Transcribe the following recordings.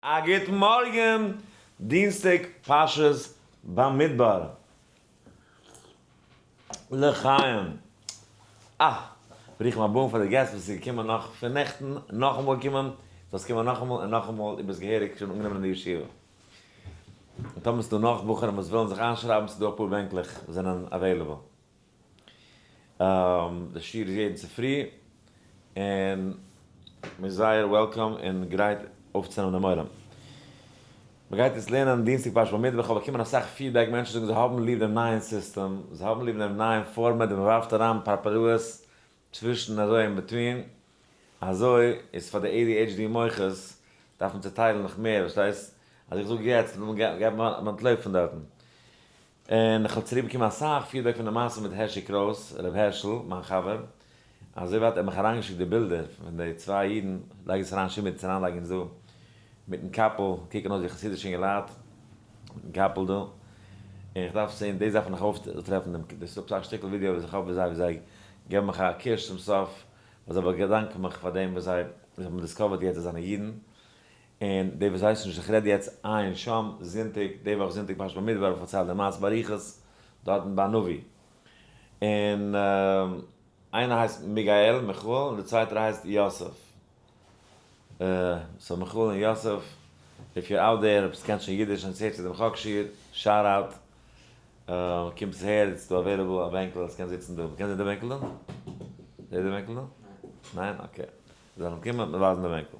א גוט מארגן, דינסטאג פרשת במדבר. לחיים. אה! ברוכים הבאים פאר די געסט וואס איז געקומען נאך פון נעכטן, נאכאמאל געקומען, זאלסט קומען נאכאמאל און נאכאמאל, דו ביסט געהעריג שוין אנגענומען אין די ישיבה. און טאמער ס'דא נאך בחורים וואס ווילן זיך איינשרייבן, ס'דא אפאר בענקלעך וואס זענען available. די שיעור איז יעדן צופרי און מ'איז זייער welcome און גרייט אויפצונעמען דעם עולם. מ'גייט יעצט לערנען דינסטאג פרשת במדבר, כ'האב באקומען אסאך feedback, מענטשן זאגן זיי האבן ליב דעם נייעם סיסטעם, זיי האבן ליב דעם נייעם format ווי מ'ווארפט אריין פארפעראות צווישן אזוי in between, אזוי איז פאר די ADHD מוחות דארף מען צוטיילן נאך מער, פארשטייסט? אז איך זאג יעצט גייט מען אנטלויפן פון דארטן. און איך האב צוריק באקומען אסאך feedback פון די מעשה מיט הערשי קרויס, ר' הערשל, מיין חבר, אזוי ווייט ער האט מיך אריינגעשיקט די בילדער פון די צוויי אידן, לייג עס אריין שמעון צו אריינלייגן אונז דא, מיטן קאפל, קוקן אויס ווי חסידישע אינגעלייט, מיטן קאפל דא, און איך דארף זעהן, דאס דארף איך נאך אויפטרעפן, דעם דאס איז א שטיקל ווידיאו וואס איך האב ווי זיי ווי זיי געבן מיך א קיש צום סוף, וואס זיי באדאנקען מיך פאר דעם וואס זיי האבן discovered יעצט זיי זענען אידן, און די וואס ווייסן נישט איך רעד יעצט עיין שם, זונטאג, די וואך זונטאג פרשת במדבר האב איך פארציילט די מעשה באריכות דארטן ביי נביא. און איינער הייסט מיגאל, מיכאל, און די צווייטער הייסט יוסף. so מיכאל און יוסף, if you're out there, אויב קענסט שוין אידיש און עס הערט צו דעם חק שיעור, shout out, קומטס אהער, עס איז דא available א בענקל, עס קען זיצן דא. מ'קען זען די בענקל דא? זעט די בענקל דא? ניין? okay. זיי זאלן קומען מיר ווייזן די בענקל.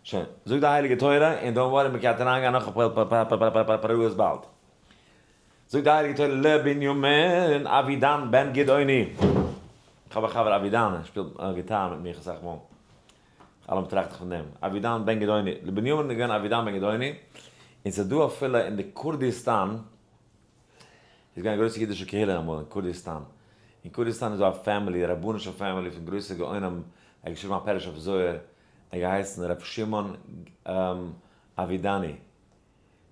שוין, זאגט די הייליגע תורה, און don't worry מ'גייט אריינגיין נאך אפאר פרעות באלד. זאגט די הייליגע תורה לבנימין אבידן בן גדעוני. איך האב א חבר אבידן, ער שפילט גיטאר מיט מיך אסאך מאל. אלעמאל טראכט איך פון דעם. אבידן בן גדעוני. לבנימין איז געווען אבידן בן גדעוני, און ס'איז דא אפילו אין די קורדיסטאן, איז געווען א גרויסע אידישע קהילה אמאל אין קורדיסטאן, אין קורדיסטאן איז דא א family, א רבנישע family פון גרויסע גאונים, ער האט געשריבן א פירוש אויף זוהר, ער האט געהייסן ר' שמעון אבידני,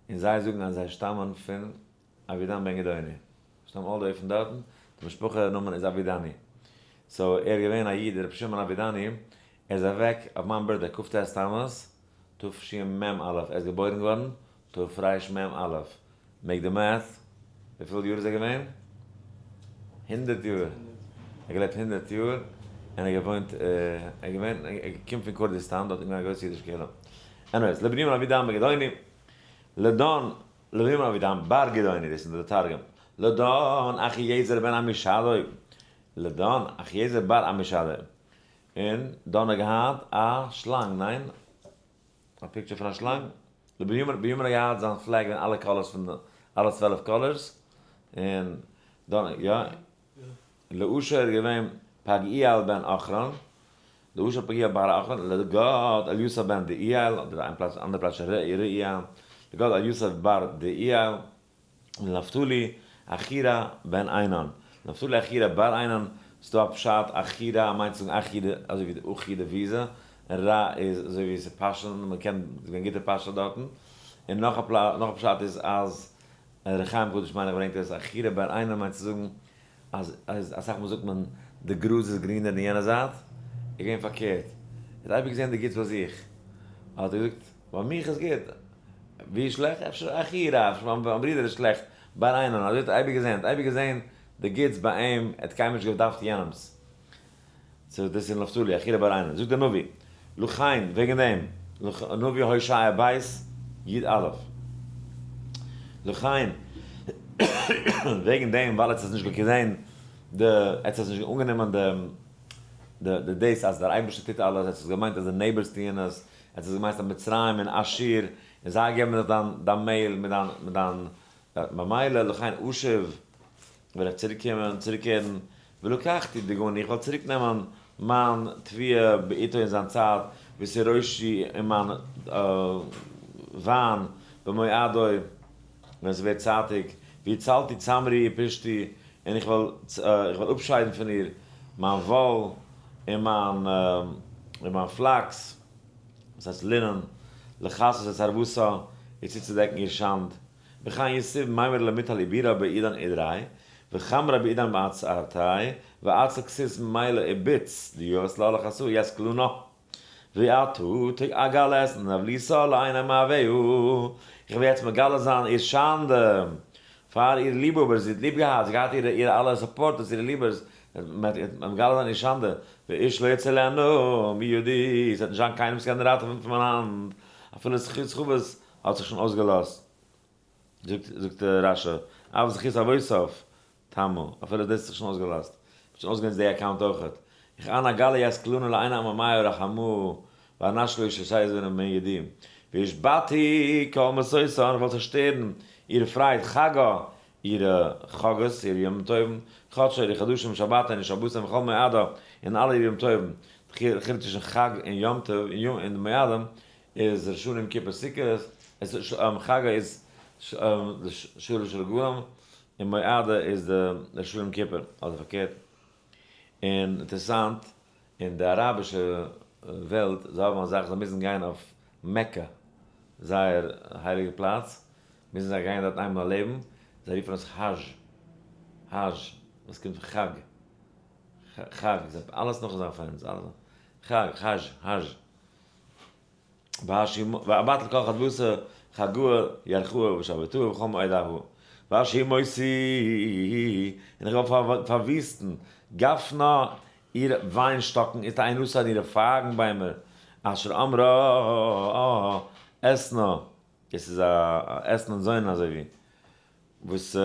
און זיי זאגן אז זיי שטאמען פון אבידן בן גדעוני, שטאמען all the way פון דארטן, די משפחה נאמען איז אבידני, so ער איז געווען א איד ר' שמעון אבידני, ער איז אוועק אויף מיין birthday כ"ט תמוז תשמ"א, ער איז געבוירן געווארן תרמ"א, make the math, וויפיל יאר איז ער געווען? 100 יאר, ער האט געלעבט 100 יאר, און ער האט געוואוינט, ער איז געווען, ער קומט פון קורדיסטאן, דארט איז געווען א גרויסע אידישע קהילה. anyways, לבנימין אבידן בן גדעוני, לדן, לבנימין אבידן בר גדעוני, דאס איז די תרגום, לדן אחיעזר בן עמישדי, לדן אחיעזר בר עמישדי, און דן האט געהאט א שלאנג, ניין? א picture פון א שלאנג? לבנימין בנימין האט געהאט זיין flag אין אלע colors פון אלע 12 colors, און דאן יא, לאשר איז געווען פגעיאל בן אחרון, לאשר פגעיאל בר אחרון, לגד אליסף בן דעואל, אדער איין פלאץ אנדערע פלאץ רעואל, לגד אליסף בר דעואל, לנפתלי אחירע בן עינן, נפתלי אחירע בר עינן, ס'דא א פשט אחירע מיינט צו זאגן אחי די אזוי ווי די אחי די וויזע, און רע איז אזוי ווי ס'איז פאשען און מ'קען ס'געווען גוטע פאשע דארטן, און נאך א פלא נאך א פשט איז אז ר' חיים הקדוש מיין איך ברענגט עס אחירע בר עינן מיינט צו זאגן אז אז אסאך מאל זאגט מען די גראז איז גרינער אין יענע זייט, איז געווען פארקערט, ער האט אייביג געזען די גוטס ביי זיך, האט ער געזאגט ביי מיך איז גוט, ווי איז שלעכט? אפשר אחירע, אפשר מיין ברודער איז שלעכט, בר עינן, אזוי האט ער אייביג געזען, ער האט אייביג געזען די גוטס ביי אים, ער האט קיינמאל נישט געדארפט יענעמס. so דאס איז נפתלי, אחירע בר עינן. זאגט דער נביא, לכן, וועגן דעם, נביא הושע בית י"א, לכן, וועגן דעם, ווייל עטס האט נישט געזען די, עטס האט נישט אנגענומען די, די דאס אז דער אייבערשטער טוט אלעס, עטס האט געמיינט אז די neighbors טוען עס, עטס האט געמיינט אז מצרים און אשור, און זיי געבן דיך דיין דיין מעיל מיט דיין מיט דיין, ממילא לכן אשוב, וועל איך צוריק קומען, צוריקקערן, ולקחתי דגני, איך וועל צוריק נעמען מיין תבואה בעתו אין זיין צייט, ותירושי און מיין וויין במועדו, ווען ס'ווערט צייטיג, והצלתי צמרי ופשתי, און איך וועל איך וועל אפשיידן פון איר מיין וואל און מיין און מיין flax, דאס הייסט לינען, לכסות את ערותה, איר צוצודעקן איר שאנד. וכן יתיב מימרא למיטל עיבורא בעידן אידריה, וחמרא בעידן בעצרתיה, ואצל כסות מילא וביץ, דיהבת לה לכסויי ית קלנא. ואתה תגלה את נבלתה לעיני מאהביה, איך וועל יעצט מגלה זיין איר שאנדע פאר איר ליבהאבער, זי האט ליב געהאט, זי האט געהאט אירע אלע supporters, אירע ליבערס, מגלה זיין איר שאנדע, ואיש לא יצילנה מידי, עס וועט נישט זיין קיינעם וואס קען ראטעווען פון מיין האנט, אפילו זכות אבות האט זיך שוין אויסגעלאזט, זאגט רשי, אף זכות אבותיו תמה, אפילו דאס האט זיך שוין אויסגעלאזט, מ'האט שוין אויסגענוצט די account אויכעט. וכי אנה אגלה את קלונה לעיני עממיה ורחמה ואנשלה אשה מידי. והשבתי כל משושה, און איך וועל צעשטערן אירע פרייד, חגה, אירע חגאות, אירע ימים טובים, חדשה, אירע חדשים, שבתון און שבתים וכל מועדה, און אלע אירע ימים טובים. די חילוק צווישן חג און יום טוב און מועדים איז ראש השנה יום כיפור סוכות, חגא איז שלש רגלים, און מועדה איז די ראש השנה יום כיפור, אדער פארקערט. און אינטערעסאנט, אין די אראבישע וועלט, זיי האבן א זאך, זיי מוזן גיין אויף מעקא, זייער הייליגע פלאץ, מוזן זיי גיין דארט איינמאל א לעבן, זיי רופן עס האזש, האזש, וואס קומט פון חג, חג, זיי אלעס נאך זיין friends, אלעס, חג, האזש, האזש. ואבטל כל חדותה חגאה ירחאה ושבתאה וכל מועדיה והשמותי, און איך וועל פארוויסטן גפנה אירע וויינשטאקן ותאנתה און אירע פייגנביימער אשר אמרה אתנה, דאס איז א עסן און זוינען אזוי ווי וואס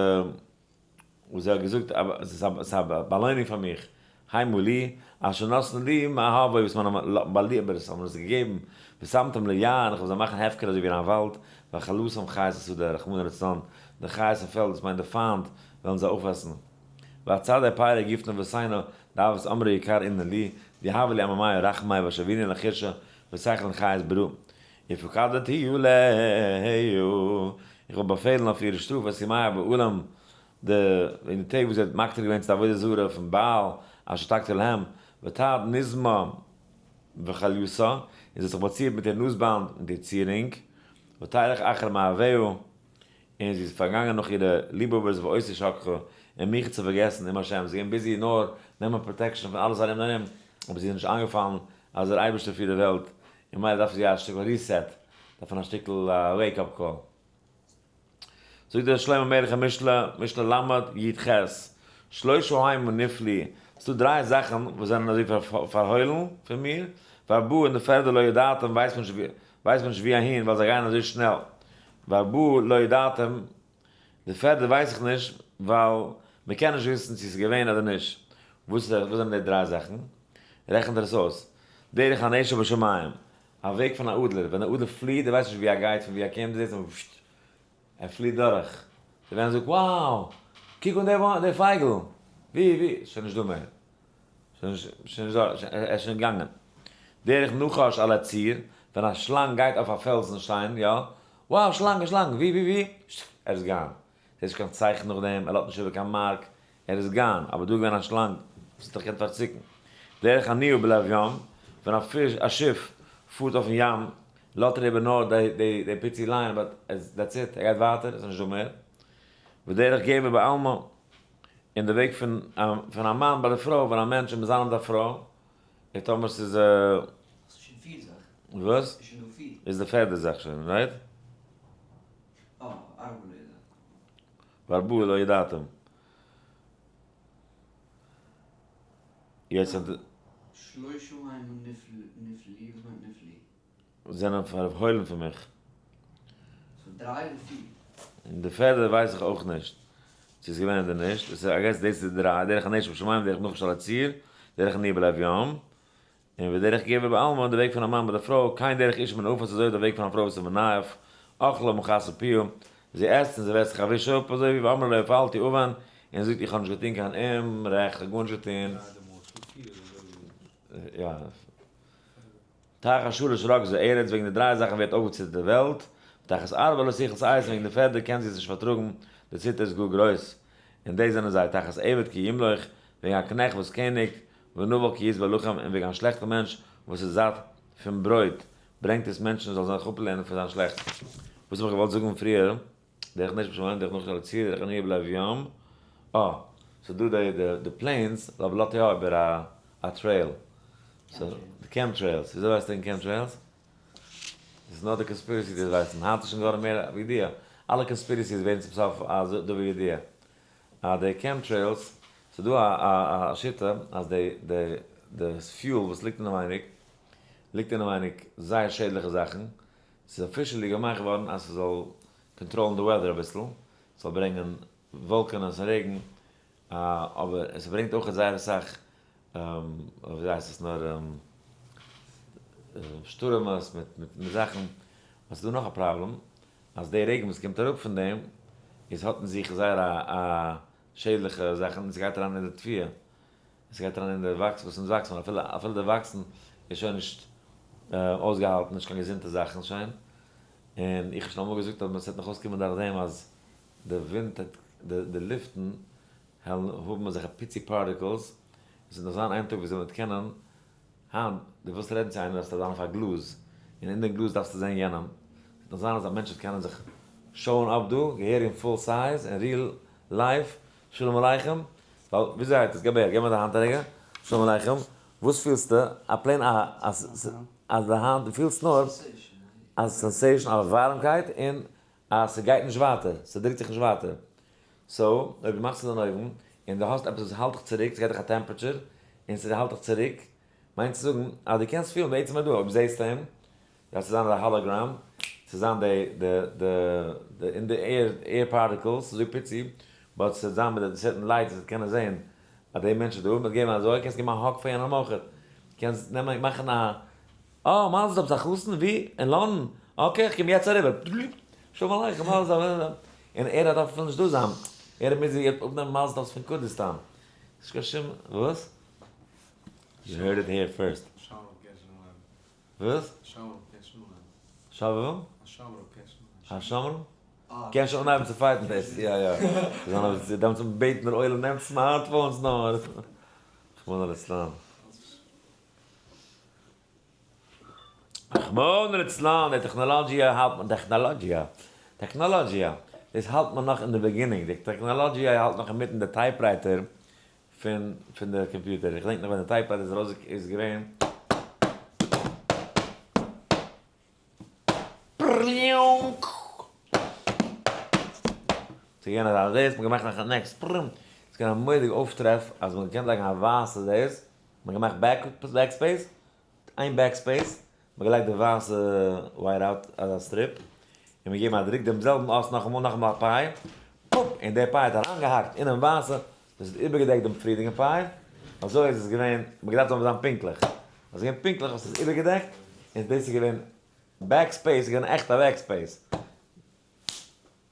וואס זי האט געזאגט עס איז א באלוינונג פאר מיך, המה לי, אשר נתנו לי מאהבי, וואס מיינע באליבערס האבן עס געגעבן, ושמתם ליער, און איך וועל זיי מאכן הפקר אזוי ווי אין א וואלד, ואכלתם חית השדה, רחמנא לצלן, די חיות אין פעלד, דאס מיינט די פיינט, וועלן זיי אויפעסן. ואצעד פרא גפנה ותאנה, די אבות אמרו יקר אינון לי, ויהבו לי עממיא רחמי והשיבוני לחורשה, ותאכלון חית ברא. ופקדתי עליה, איך וועל באפעלן אויף איר שטראף את ימי הבעלים, די אין די טעג וואס זי האט מקטיר געווען צו די עבודה זרה פון בעל אשר תקטיר להם, ותעד נזמה וכליתה, און זי האט זיך באצירט מיט איר נאזבאנד און איר צירונג, ותלך אחר מאהביה, און זי איז פארגאנגען נאך אירע ליבהאבערס ואותי שכחה, און מיך צו פארגעסן עם השם, זי איז געווען busy נאר נעמען protection פון אלעס ארום און ארום, אבער זי איז נישט איינגעפאלן אז דער אייבערשטער פירט די וועלט, און מילא דארף זי א שטיקל reset, דארף מען א שטיקל wake up call. זאגט דער שלמה המלך אין משלי, משלי ל', י ח, שלשה המה נפלו, ס'דא דריי זאכן וואס זענען אזוי פארהוילן פון מיר, וארבעה און די פערדע לא ידעתם ווייסט מען נישט ווייסט מען נישט ווי אהין ווייל זיי גייען אזוי שנעל, וארבעה לא ידעתם, די פערדע ווייס איך נישט ווייל מען קען נישט וויסן צו ס'איז געווען אדער נישט. וואס זענען די דריי זאכן? רעכנט ער עס אויס. דרך הנשר בשמים, א וועג פון א אדלער, ווען א אדלער פליעט דו ווייסט נישט ווי ער גייט פון ווי ער קומט, דו זעסט אים פששט ער פליעט דורך, די ווען זאגט wow קוק אן די פייגל, ווי ווי, שוין נישט דא מער, שוין נישט דא, ער איז שוין געגאנגען. דרך נחש על הצור, ווען א שלאנג גייט אויף א פעלזן שטיין, יא, wow שלאנג א שלאנג, ווי ווי ווי, ער איז gone. ס'איז נישט קיין צייכן נאך דעם, ער לאזט נישט איבער קיין mark, ער איז gone, אבער דא איז געווען א שלאנג וואס האט זיך געקענט פארצוקן. דרך אניה בלב ים, ווען א פיש, א שיף, פארט אויפן ים, לאזט ער איבער נאר די די פיצי line, but that's it, ער גייט ווייטער, עס איז נישט דא מער. ודרך גבר בעלמה, און די וועג פון פון א מאן ביי די פרוי, ווען א מענטש איז מזנה מיט א פרוי, און טאמער ס'איז. ס'איז שוין פיר זאכן. וואס? ס'איז שוין דא פיר. איז די פערדע זאך שוין, right? אה, ארבעה לא ידעתם. וארבעה לא ידעתם. יעצט האט. שלושה המה נפלו, וואס מיינט נפלו? זענען פארהוילן פון מיך. so דריי אדער פיר? די פערדע ווייס איך אויך נישט צו עס איז געווען אדער נישט, עס איז I guess דאס איז די דריי, דרך הנשר בשמים, דרך נחש על הצור, דרך אניה בלב ים, און ודרך גבר בעלמה, די וועג פון א מאן ביי די פרוי, כן דרך אשה מנאפת אזוי איז די וועג פון א פרוי וואס איז מנאף, אכלה ומכסה פיה, זי עסט און זי וועסט זיך א וויש אפ, אזוי ווי ואמרה לא הפעלתי און, און זי זאגט איך האב נישט געטון קיין אומרעכט, איך האב גארנישט געטון. יא. תחת שלש רגזה ארץ, וועגן די דריי זאכן ווערט אויפגעציטערט די וועלט, ותחת ארבע לא תוכל שאת, וועגן די פערדע קען זי עס נישט פארטראגן, די ציטער איז גאר גרויס. און דאס זענען זיי, תחת עבד כי ימלוך, וועגן א קנעכט וואס קעניגט, ונבל כי ישבע לחם, און וועגן א שלעכטן מענטש וואס איז זאט פון ברויט, ברענגט עס מענטשן זאלן זיך אפלערנען פון זיין שלעכטס. וואס האב איך געוואלט זאגן פריער, דרך נשר בשמים דרך נחש על הצור דרך אניה בלב ים, אה, ס'איז דא די די planes, אבער לאזט יא איבער א trail. די chemtrails, וויאזוי ווייסטו וועגן chemtrails? דאס איז נאר די conspiracy דאס ווייסן, היינט איז שוין געווארן מער א ידיעה, אלע conspiracies ווערן צום סוף א דבר ידיעה. אז די chemtrails, ס'איז דא א א שיטה אז די די די fuel וואס ליגט אינעווייניג, ליגט אינעווייניג זייער שעדליכע זאכן, ס'איז officially געמאכט געווארן אז ס'זאל קאנטראלן די weather אביסל, ס'זאל ברענגען וואלקענעס און רעגן, אבער עס ברענגט אויך זייער אסאך, ווי הייסט עס נאר, שטורעמעס מיט זאכן, אבער ס'איז דא נאך א פראבלעם, אז די רעגן וואס קומט אראפ פון דעם, איז האט אין זיך זייער א שעדליכע זאכן און ס'גייט אריין אין די תבואה, ס'גייט אריין אין די וואקס וואס אונז וואקסן, אפילו אפילו די וואקסן איז שוין נישט אויסגעהאלטן, נישט קיין געזונטע זאכן שוין, און איך האב שוין אמאל געזאגט אז ס'וועט נאך אויסקומען דורך דעם אז די ווינט העט די לופטן העלן האבן אזעלכע פיצי particles, עס וועט נאך זיין איין טאג וואס מ'וועט קענען, היינט דו ווילסט רעדן צו איינעם דארפסטו זיין אויף א גלאז, און אין די גלאז דארפסטו זען יענעם, עס וועט נאך זיין אז א מענטש וועט קענען זיך show ען אפ דא, געהעריג אין full size, אין real life, שלום עליכם, ווייל וויאזוי הייבט עס, געב אהער, געב מיר די האנט א רגע, שלום עליכם, וואס פילסטו, א plain א אז די האנט, דו פילסט נאר א sensation, א ווארעמקייט, און אז ס'גייט נישט ווייטער, ס'דרוקט זיך נישט ווייטער. so, אויב דו מאכסט עס אין אויוון, און דו האסט עפעס וואס האלט דיך צוריק, ס'געט דיך א temperature, און ס'האלט דיך צוריק, מיינט צו זאגן אז דו קענסט פילן בעצם איז דא, אויב זעסטו אים, דארף צו זיין אזא hologram, צו זיין די די די די אין די air air particles, אזוי פיצי, but ס'וועט זיין מיט די certain lights וועסט קענען זען אז די מענטש איז דא, מ'וועט געבן אזוי, קענסט געבן א hug פאר יענעם אויכעט, קענסט נעמען מאכן א אה, מזל טוב, ביסט א חתן? ווי? אין לאנדאן? okay, איך קום יעצט אריבער. שלום עליכם, מזל טוב. און ער דארף אפילו נישט דא זיין. ער מוז יעצט אפנעמען מזל טוב'ס פון קורדיסטאן. נישט קיין שום, וואס? You heard it here first. שובבים קען שוין אנהייבן. וואס? שובבים קען שוין אנהייבן. שובבים? השומרים קען שוין אנהייבן. השומרים? קען שוין אנהייבן צו fight ן דאס, יא יא. דעמאלטס בעטן דער עולם נעמט smartphones נאר. רחמנא ליצלן. רחמנא ליצלן, די טעכנאלאגיע האלט מען, טעכנאלאגיע, טעכנאלאגיע, דאס האלט מען נאך אין די beginning, די טעכנאלאגיע האלט נאך אינמיטן די typewriter פון פון די קאמפיוטער, איך געדענק נאך ווען די typewriter איז ארויס איז געווען. ס'איז געווען אזא דאס, מ'האט געמאכט נאך א next, פרום, ס'איז געווען א מורא'דיגע אויפטרעף אז מ'האט געקענט לייגן א ווייסע דאס, מ'האט געמאכט backspace, איין backspace, מ'האט געלייגט די ווייסע white out אזא strip, און מ'האט געגעבן א דרוק דעם זעלבן אות נאכאמאל, נאכאמאל א פיי, פאפ, און די פיי האט אריינגעהאקט אינעם ווייסע, דאס האט איבערגעדעקט דעם פריערדיגן פיי, אזוי איז עס געווען, מ'האט געדארפט זאל זיין פונקטליך, אז עס איז געווען פונקטליך האט עס איבערגעדעקט, און דאס איז געווען backspace, איז געווען עכט א backspace.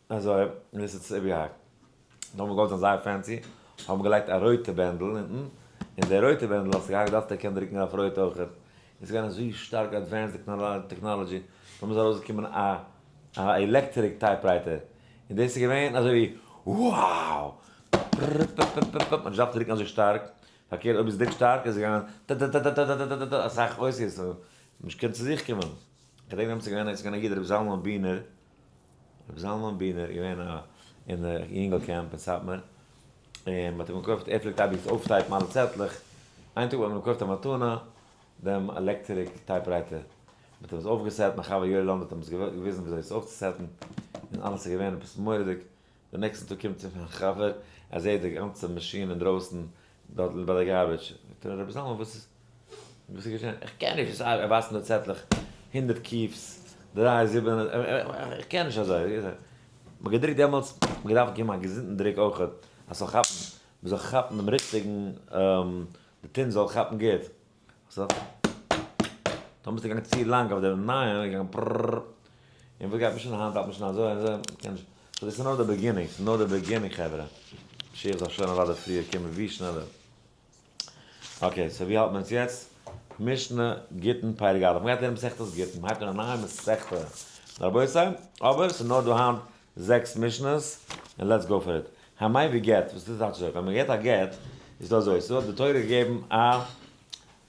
אזוי, און עס האט זיך איבערגעהאקט. נאר האבן געוואלט זיין זייער fancy, האבן געלייגט א רויטע בענדל אונטן, און די רויטע בענדל האסטו געהאקט דארפסטו קענען דרוקן אויף רויט אויכעט. און ס'איז געווען אזוי שטארק advanced technology, נאכדעם איז ארויסגעקומען א א electric typewriter, און דאס איז געווען אזוי ווי wow! פרררפפפפפפ, מ'האט נישט געדארפט דרוקן אזוי שטארק, פארקערט אויב עס דרוקט שטארק איז עס געגאנגען טאטאטאטאטאטאטאטא אסאך אותיות, נישט געקענט צו זיך קומען. כ'געדענק דעמאלטס איז געווען איז געווען א איד ר' זלמן בינער, רבי זלמן בינער איז געווען א אין די יונגעל camp אין סאטמאר, און מ'האט אים געקויפט, ער פלעגט אייביג אויפטייפן אלע צעטלעך, איין טאג האט מען אים געקויפט א מתנה, דעם electric typewriter, מ'האט אים עס אויפגעסעט, מיין חבר יואל לאנדא האט אים עס געוויזן וויאזוי עס אויפצוסעטן, און אלעס איז געווען עפעס מורא'דיג, די נעקסטן טאג קומט צו מיין חבר, ער זעט די גאנצע מאשין אינדרויסן דארט ביי די garbage, זאגט ער רבי זלמן וואס איז וואס איז געשען? איך קען נישט, ער ווייזט מיר צעטלעך, הונדערט קופס, דריי זיבען, איך קען נישט אזוי, מ'האט געדרוקט דעמאלטס, מ'האט געדארפט געבן א געזונטן דרוק אויכעט, אז ס'זאל כאפן, מ'זאל כאפן דעם ריכטיגן, די טינט זאל כאפן גוט. סא, טאמער ביסטו געגאנגען צו לאנג אויף די נייע, איז געגאנגען פררררר, און וואס גייט מען שוין היינט האלט מען שוין אזוי און אזוי, מ'קען נישט, so דאס איז נאר די beginning, ס'איז נאר די beginning חברה, משיח זאל שוין אוודאי פריער קומען ווי שנעלער. okay, so ווי האלט מען אונז יעצט? משנה גיטין פרק א', מ'גייט לערנען מסכת גיטין, מ'הייבט אן א נייע מסכתא, רבותי, אבער ס'איז נאר דא היינט זעקס משנה'ס, און let's go for it. המביא גט, וואס דאס טייטש אזוי, ווען מ'געט א גט, איז דא אזוי, ס'דא האט די תורה געגעבן א,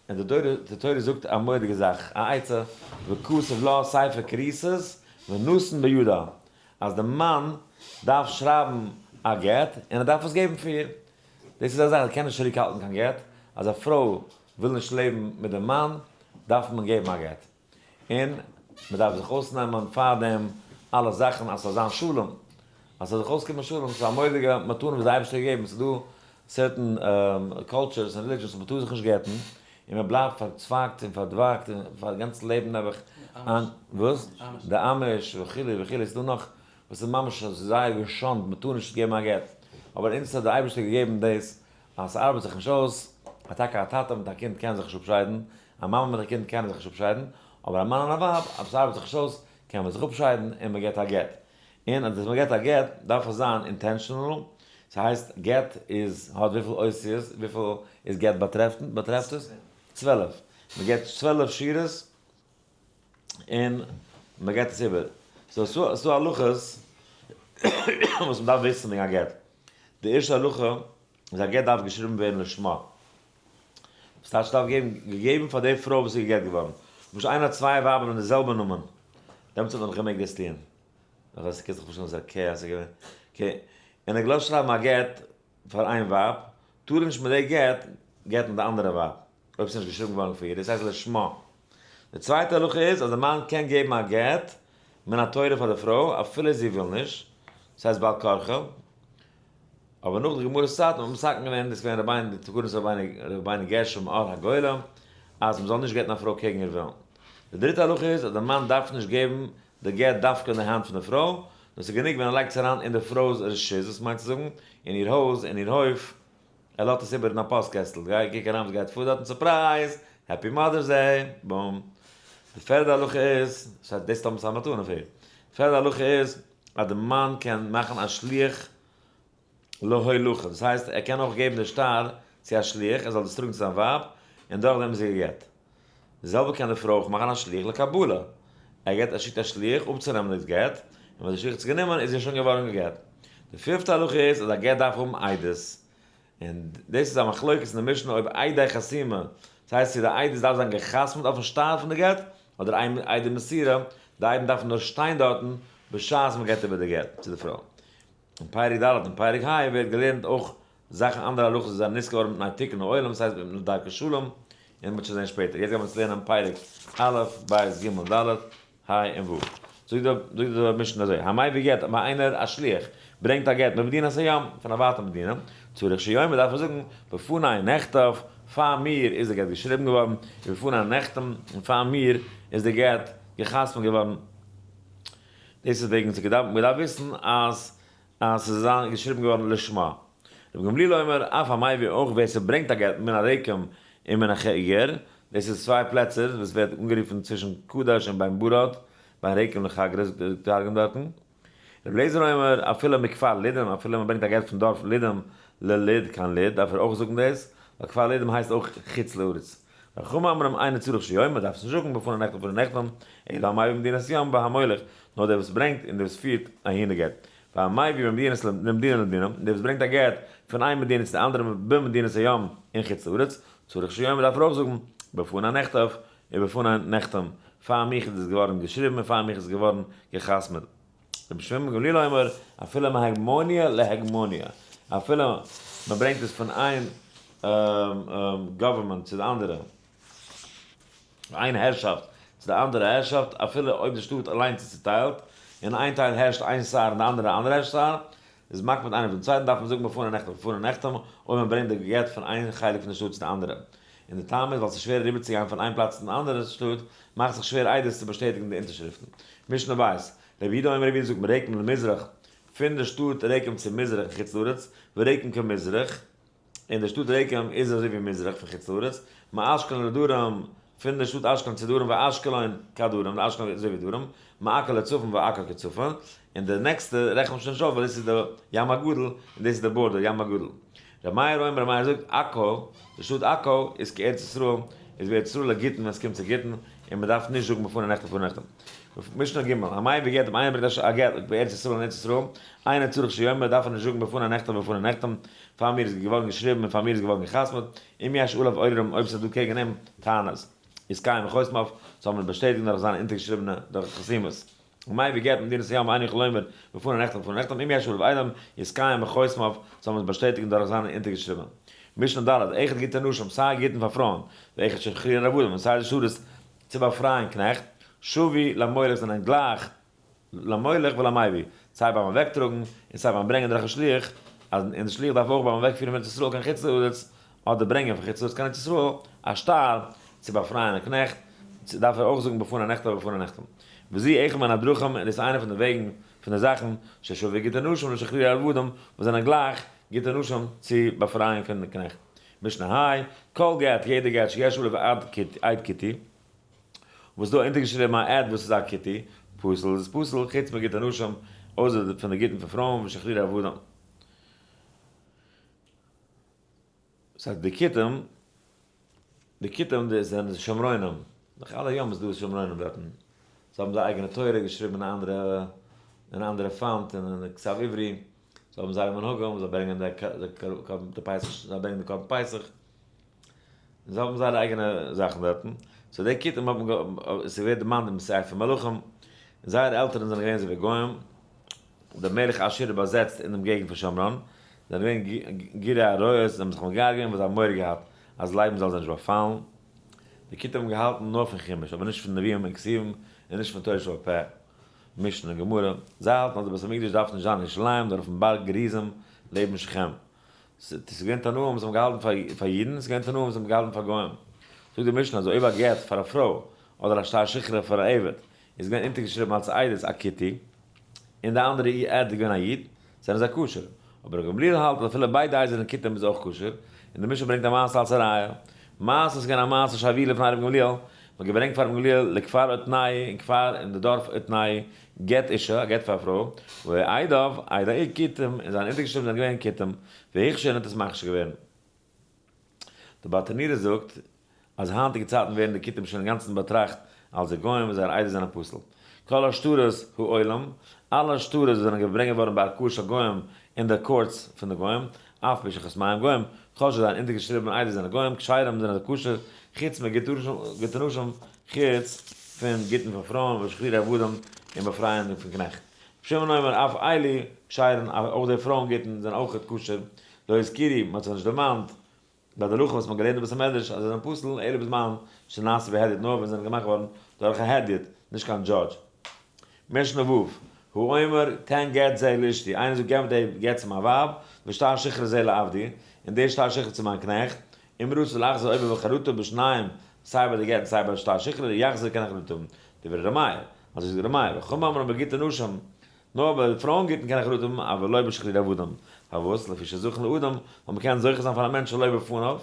און די תורה, די תורה זאגט א מורא'דיגע זאך, א עצה, וכתב לה ספר כריתות ונתן בידה, אז די מאן דארף שרייבן א גט, און ער דארף עס געבן פאר איר. דאס איז א זאך, ער קען נישט צוריק האלטן קיין גט, אז א פרוי וויל נישט לעבן מיט די מאן. דארף מען געבן א גט. און מען דארף זיך אויסנעמען פארדעם אלע זאכן אז ס'זאל זיין שלום. אז ס'זאל זיך אויסקומען שלום, ס'איז א מורא'דיגע מתנה וואס די אייבערשטער האט געגעבן. ס'איז דא certain cultures און religions וואס מ'טאר זיך נישט גט'ן, און מ'בלייבט פארצוואגט און פארדוואגט און פאר גאנץ לעבן נעבעך. וואס? די אמיש וכו' וכו', ס'איז דא נאך וואס איז ממש זייער געשאנד, מ'טאר נישט געבן א גט. אבער אונז האט די אייבערשטער געגעבן דאס אז ס'ארבעט זיך נישט אויס, אז טאקע א טאטע מיט א קינד קענען זיך נישט אפשיידן, א מאמע מיט א קינד קענען זיך נישט אפשיידן, אבער א מאן און א ווייב, אויב ס'ארבעט זיך נישט אויס, קען מען זיך אפשיידן און מ'געט א גט. און אז מ'געט א גט דארף עס זיין intentional, ס'הייסט גט איז האט וויפיל אותיות, וויפיל איז גט באטרעפט באטרעפט עס? 12. מ'געט 12 שורות און מ'געט עס איבער. so ס'דא הלכות וואס מ'דארף וויסן וועגן א גט. די ערשטע הלכה איז א גט דארף געשריבן ווערן לשמה. וואס טייטש דארף געבן? געגעבן פאר די פרוי וואס איז גע'גט געווארן. למשל איינער האט צוויי ווייבער מיט די זעלבע נאמען, דעמאלטס האט מען נאך געמעגט דאס טוען. איך ווייס קענסט זיך פארשטעלן וואס א כאאס איז געווען. okay, און ער האט געלאזט שרייבן א גט פאר איין ווייב, טאר ער נישט מיט די גט גט'ן די אנדערע ווייב, אויב ס'איז נישט געשריבן געווארן פאר איר, דאס הייסט לשמה. די צווייטע הלכה איז אז די מאן קען געבן א גט מן התורה פאר די פרוי אפילו זי וויל נישט, דאס הייסט בעל כרחה. אבער נאך די גמרא'ס צייטן האט מען מתקן געווען, דאס איז געווען רבינו די תקנות רבינו גרשום מאור הגולה, אז מען זאל נישט גט'ן א פרוי קעגן איר ווילן. די דריטע הלכה איז אז די מאן דארף נישט געבן די גט דווקא אין די האנט פון די פרוי, נאר ס'איז גענוג ווען ער לייגט עס אריין אין די פרוי'ס רשות, וואס מיינט צו זאגן, אין איר הויז, אין איר הויף, ער לאזט עס איבער אין א פאסט קעסטל, גיי קוק אריין וואס גייט פאר דארטן, surprise! Happy Mother's Day! בום. די פערדע הלכה איז, ס'הייסט דאס איז א מתנה פאר איר. די פערדע הלכה איז, אז די מאן קען מאכן א שליח להולכה, דאס הייסט ער קען אויך געבן די שטר צו א שליח ער זאל דאס טראגן צו זיין ווייב, און דורכדעם איז זי גע'גט. די זעלבע קען די פרוי אויך מאכן א שליח לקבלה, ער געבט ער שיקט א שליח אפצונעמען דאס גט, און ווען די שליח האט עס גענומען איז זי שוין געווארן גע'גט. די פיפטע הלכה איז אז א גט דארף האבן עדות, און דאס איז א מחלוקת אין די משנה אויב עדי חתימה, דאס הייסט צו די עדות דארף זיין גע'חתמ'ט אויפן שטר פון די גט, אדער עדי מסירה, די עדים דארפן נאר שטיין דארטן בשעת מען געבט איבער די גט צו די פרוי. אין פרק ד' און פרק ה' ווערט געלערנט אויך זאכן אנדערע הלכות וואס זענען נזכר געווארן מפני תיקון העולם, דאס הייסט מפני דרכי שלום, און מ'וועט שוין זען שפעטער. יעצט גיימיר אונז לערנען פרק א', ב', ג', ד', ה' און ו'. זאגט די זאגט די משנה אזוי, המביא גט, ווען איינער א שליח ברענגט א גט ממדינת הים, פון א ווייטע מדינה, צריך שיאמר דארף ער זאגן, בפני נכתב, פאר מיר איז די גט געשריבן געווארן, ובפני נחתם, און פאר מיר איז די גט גע'חתמ'ט געווארן. דאס איז וועגן ס'געדארף מ'דארף וויסן אז אז ס'איז זיין געשריבן געווארן לשמה. רבי גמליאל אומר אף המביא אויך ווער ס'ברענגט א גט מן הרקם און מן החגר, דאס איז צוויי פלעצער וואס ווערט אנגערופן צווישן קדש און בין ברד, בין רקם לחגרה זאגט דער תרגום דארטן. רבי אליעזר אומר אפילו מכפר לודים אפילו מ'ברענגט א גט פון דארף לודים ללוד קיין לוד דארף ער אויך זאגן דאס, ווייל כפר לודים הייסט אויך חוץ לארץ. וחכמים אומרים אינו צריך שיאמר, דארפסט נישט זאגן בפני נכתב ובפני נחתם, אלא המביא ממדינת ים והמוליך, נאר דער וואס ברענגט און דער וואס פירט אהין די גט. והמביא ממדינת למדינה למדינה, דער וואס ברענגט א גט פון איין מדינה צו די אנדערע במדינת הים אין חוץ לארץ, צריך שיאמר דארף ער אויך זאגן בפני נכתב ובפני נחתם, פאר מיך איז עס געווארן געשריבן און פאר מיך איז עס געווארן גע'חתמ'עט. רבי שמעון בן גמליאל אומר, אפילו מהגמוניא להגמוניא, אפילו מען ברענגט עס פון איין government צו די אנדערע, איין הערשאפט צו די אנדערע הערשאפט, אפילו אויב די שטאט אליינס איז צוטיילט, אין איין טייל הערשט איין שר און די אנדערע א אנדערע שר, איז מקפיד איינער אויף דעם צווייטן דארף מען זאגן בפני נכתב ובפני נחתם, אויב מען ברענגט די גט פון איין חלק פון די שטאט צו די אנדערע. און די טעם איז ווייל ס'איז שווער אריבערצוגיין פון איין פלאץ צום אנדערע שטאט, מאכט זיך שווער עדות צו באשטעטיגן די אונטערשריפטן. משנה בית, רבי יהודה אומר רבי יהודה זאגט מרקם למזרח, פון די שטאט רקם צו מזרח אין חוץ לארץ, ורקם כמזרח, און די שטאט רקם איז אזוי ווי מזרח פון חוץ לארץ, מאשקלון לדרום, פון די שטאט אשקלון צו דרום, ואשקלון כדרום, די אשקלון איז אזוי ווי דרום, מעכו לצפון ועכו כצפון, און די נעקסטע רעכנט מען שוין נישט אויס ווייל דאס איז די ים הגדול און דאס איז די border ים הגדול. ר' מאיר אומר ר' מאיר זאגט עכו, די שטאט עכו איז כארץ ישראל, איז ווי ארץ ישראל לגיטין ווען עס קומט צו גיטין, און מען דארף נישט זאגן בפני נכתב ובפני נחתם. משנה ג', המביא גט אויב איינער ברענגט א גט בארץ ישראל אין ארץ ישראל, אינו צריך שיאמר דארף ער נישט זאגן בפני נכתב ובפני נחתם, פאר מיר איז געווארן געשריבן און פאר מיר איז געווארן גע'חתמ'עט, אם יש עליו עוררים אויב ס'איז דא קעגן אים טענות, יתקיים בחותמיו, זאל מען באשטעטיגן דורך זיינע אונטערגעשריבענע דורך חתימות. המביא גט ממדינת הים אינו יכול לומר בפני נכתב ובפני נחתם אם יש עליו עדים יתקיים בחותמיו זאל מען עס באשטעטיגן דורך זיינע אונטערגעשריבענע. משנה ד', אחד גיטי נשים, סיי גיטין פאר פרויען, ואחד שחרורי עבדים, און סיי די שטרות. צו באפרייען קנעכט, שווי למולך זענען גלייך למולך ולמביא, סיי ביים אוועקטראגן און סיי ביים ברענגען דורך א שליח, אז און די שליח דארף אויך ביים אוועקפירן פון ארץ ישראל קיין חוץ לארץ, אדער ברענגען פון חוץ לארץ קיין ארץ ישראל, א שטר צו באפרייען א קנעכט, דארף ער אויך זאגן בפני נכתב ובפני נחתם. וזו אחד מן הדרכים, און דאס איז איינע פון די וועגן פון די זאכן, ששווי גיטי נשים לשחרורי עבדים, וואס זענען גלייך גיטי נשים צו באפרייען פון די קנעכט. משנה ה', כל גט, יעדע גט שיש עליו עד כותי, וואס דא אונטערגעשריבן א עד וואס איז א כותי, פסול איז פסול, חוץ מגיטי נשים, אויסער פון די גיטין פון פרויען ושחרורי עבדים. ס'הייסט די כותים, די כותים די זענען די שומרונים, נאך עד היום איז דא שומרונים דארטן, זיי האבן זייער אייגענע תורה געשריבן אין א אנדערע אין א אנדערע font און אין כתב עברי, זיי האבן זייערע מנהגים, זיי ברענגען די פסח, זיי ברענגען די קרבן פסח, זיי האבן זייערע אייגענע זאכן דארטן, so די כותים האבן ס'ווערט דערמאנט אין ספר מלכים, זייערע עלטערן זענען געווען אזוי ווי גוים, דער מלך אשור האט באזעצט אין דעם געגנט פון שומרון, זיי זענען געווען גירי אריות, זיי האבן זיך מגייר געווען ווייל זיי האבן מורא געהאט אז לייבן זאלן זיי נישט באפאלן. די כותים האבן געהאלטן נאר פון חומש, אבער נישט פון נביאים און כתובים, און נישט פון תורה שבעל פה, משנה און גמרא. זיי האלטן אז דער בית המקדש דארף נישט זיין אין ירושלים, נאר אויפן בארג גריזים לעבן שכם. ס'איז געווען תנאים וואס האבן געהאלטן פאר אידן, ס'איז געווען תנאים וואס האבן געהאלטן פאר גוים. זאגט די משנה אז אויב א גט פאר א פרוי, אדער א שטר שחרור פאר א עבד, איז געווען אונטערגעשריבן אלס עדות א כותי, און די אנדערע עד איז געווען א איד, זענען זיי כשר. אבער ר' גמליאל האלט אז אפילו ביידע עדות זענען כותים איז אויך כשר, און די משנה ברענגט א מעשה אלס א ראיה. מעשה איז געווען א מעשה שהביאו לפני ר' גמליאל, מען האט געברענגט פאר ר' גמליאל לכפר עתנאי, אין כפר אין די דארף עתנאי, גט אישה, א גט פאר א פרוי, ועדיו עדי כותים, און זיינע אונטערגעשריבן זענען געווען כותים, והכשיר און האט עס מכשיר געווען. די ברטנורא זאגט אז היינטיגע צייטן ווערן די כותים שוין אינגאנצן באטראכט אלס די גוים און זייער עדות זענען פסול. כל השטרות העולם, אלע שטרות וואס זענען געברענגט געווארן בערכאות של גוים אין די courts פון די גוים, אף פי שחותמיהם גוים, כאטש זייער אונטערגעשריבענע עדות זענען גוים, כשרים זענען זיי כשר, חוץ מגיטי נשים, חוץ פון גיטין פון פרויען ושחרורי עבדים און באפרייענדונג פון קנעכט. ר' שמעון אומר אף אלו כשרים, אויך די פרויען גיטין זענען אויך כשר, לא הזכירו, מען האט זיך נישט דערמאנט ביי די הלכה וואס מען האט געלערנט אין בית המדרש אז זיי זענען פסול אלא בזמן שנעשו בהדיוט נאר ווען זיי זענען געמאכט געווארן דורך א הדיוט, נישט קיין judge. משנה ו', האומר תן גט זה לאשתי, איינער זאגט געב די גט צו מיין ווייב, ושטר שחרור זה לעבדי, און די שטר שחרור צו מיין קנעכט, אם רצה לחזור אויב ער וויל חרטה בשניהם סיי ביי די גט און סיי ביי שטר שחרור, יחזור קען ער חרטה האבן, דברי ר' מאיר, אזוי זאגט ר' מאיר, וחכמים אומרים בגיטי נשים, נאר ביי די פרויען גיטין קען ער חרטה האבן, אבל לא בשחרורי עבדים. פארוואס? לפי שזכין לאדם, ווייל מ'קען זוכה זיין פאר א מענטש שלא בפניו,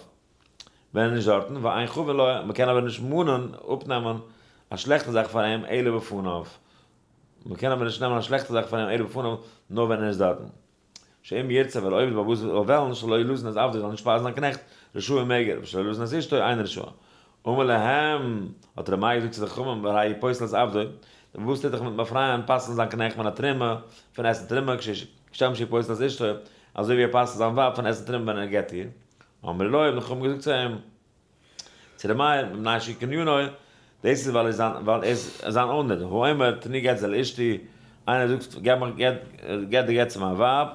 ווען ער איז נישט דארטן, ואין חבין לו, מ'קען אבער נישט מאנען, אפנעמען, א שלעכטע זאך פאר אים, אלא בפניו. מ'קען אבער נישט נעמען א שלעכטע זאך פאר אים אלא בפניו, נאר ווען ער איז דארטן. שאם ירצה, ווייל אויב דער בעל הבית זאל וועלן, שלא ילאזן את עבדו, זאל נישט שפייזן זיין קנעכט, רשאי מעג ער, ושלא ילאזן את אשתו, אינו רשאי. אמר להם, האט ר' מאיר געזאגט צו די חכמים, והרי הוא פוסל את עבדו, דער בעל הבית טוט דאך מיטן באפרייען פסל'ן זיין קנעכט מן התרומה, פון עסן תרומה, כשם שהוא פוסל את אשתו, אזוי ווי ער פסל'ט זיין ווייב פון עסן תרומה ווען ער גט איר. אמרו לו, האבן די חכמים געזאגט צו אים, צו ר' מאיר, מפני שהוא קנינו, דאס איז ווייל ער איז זיין, ווייל ער איז זיין owner, האומר, תנו גט זה לאשתי, איינער זאגט, געב מיך גט, געב די גט צו מיין ווייב,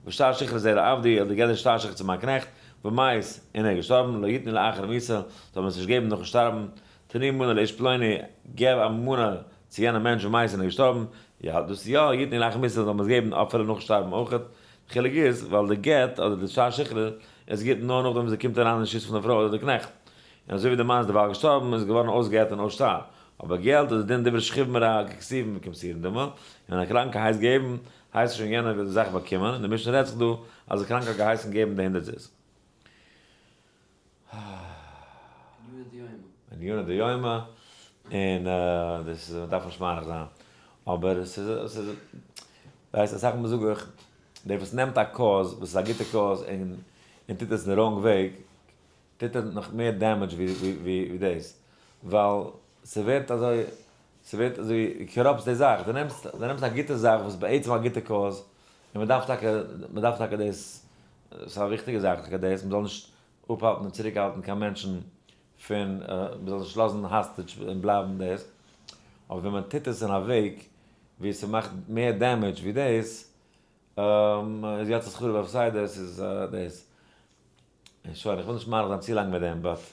ושטר שחרור זה לעבדי, אדער געב די שטר שחרור צו מיין קנעכט, ומת, און ער איז געשטארבן, לא יתנו לאחר מיתה, זאל מען עס נישט געבן נאכן שטארבן, תנו מנה לאיש פלוני, געב א מנה צו יענעם מענטש ומת און ער איז געשטארבן, יא, דאס יא, יתנו לאחר מיתה, זאל מען עס געבן אפילו נאכן שטארבן אויך, די חילוק איז, ווייל די גט, אדער די שטר שחרור, איז גוט נאר נאכדעם וואס ער קומט אריין אין רשות פון די פרוי אדער די קנעכט. און אזוי ווי די מאן איז דערווייל געשטארבן איז געווארן אויס גט און אויס שטר. אבער געלט איז די דין דברי שכיב מרע ככתובין וכמסורין דמי, און ווען א קראנקע הייסט געבן, הייסט שוין יענער וויל די זאך באקומען, און די משנה רעדט זיך דא אז די קראנקע האט געהייסן געבן די הונדערט זוז. עניינא דיומא, און דאס איז מ'דארף נישט מאריך זיין, אבער עס איז עס איז ווייסט אסאך מאל זאג איך, דער וואס נעמט א cause וואס איז א גוטע cause און און טוט עס אין די wrong וועג, טוט ער נאך מער damage ווי דאס, ווייל ס'ווערט אזוי, ס'ווערט אזוי corrupt סט די זאך, דו נעמסט, דו נעמסט א גוטע זאך וואס בעצם א גוטע cause, און מ'דארף טאקע, מ'דארף טאקע דאס, ס'איז א וויכטיגע זאך טאקע דאס, מ'זאל נישט אפהאלטן און צוריקהאלטן קיין מענטשן פון, מ'זאל נישט לאזן hostage און בלייבן דאס, אבער ווען מען טוט עס אין א וועג ווי ס'מאכט מער damage ווי דאס, איז יצא שכרו בהפסדו, ס'איז דאס. און שוין, איך וויל נישט מאריך זיין צו לאנג מיט דעם, but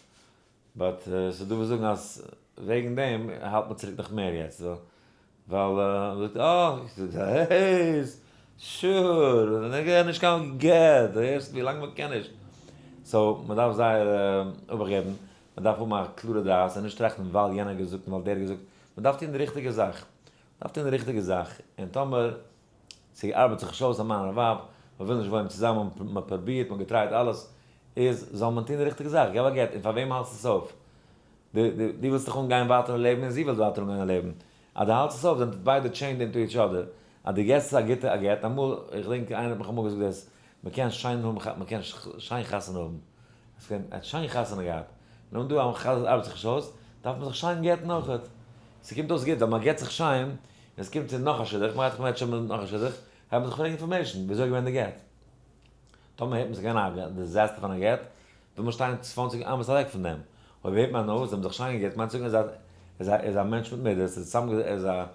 but ס'איז דא וואס זאגן אז. וועגן דעם האלט מען צוריק נאך מער יעצט, ווייל מ'זאגט אה, העיס, sure, נישט קיין גט, הערסט ווי לאנג מ'קען נישט. So מ'דארף זייער אבאכט געבן, מ'דארף האבן א קלארע דעת און נישט טראכטן ווייל יענער האט געזאגט און ווייל דער האט געזאגט, מ'דארף טון די ריכטיגע זאך, מ'דארף טון די ריכטיגע זאך, און טאמער ס'ארבעט זיך נישט אויס א מאן און א ווייב, מ'וויל נישט וואוינען צוזאמען, מ'האט פרובירט, מ'האט געטרייט אלעס, איז זאל מען טון די ריכטיגע זאך, געב א גט, און פאר וועם האלטסטו עס אויף? דו ווילסט דאך אנגיין ווייטער אין לעבן און זי וויל ווייטער אנגיין אין לעבן, אז דו האלטסט עס אויף זענט ביידע chained into each other, אז דו געסט א גוטע א גט, אמאל, איך דענק איינער האט מיך אמאל געזאגט דאס, מען קען שיין האבן מען קען שיין חתונה האבן, עס קען, ער האט שיין חתונה געהאט, נאר דא אז מען ארבעט זיך נישט אויס, דארף מען זיך שיין גט'ן אויכעט, ס'קומט אויס גוט ווייל מען גט זיך שיין, און עס קומט צו נאך א שידוך, מען גייט זיך match ן מיט נאך א שידוך, הייבט מען זיך פרעגן information, וויאזוי איז געווען די גט? טאמער הערט מען ס'איז געווען א disaster פון א גט, וויל מען שטיין 20 אמות אוועק פון דעם. אויב הערט מען אויס, זיי האבן זיך שיין געגעט, מיינט צו זאגן ער איז א ער איז א מענטש מיט מידות, ער איז צוזאם ער איז א ער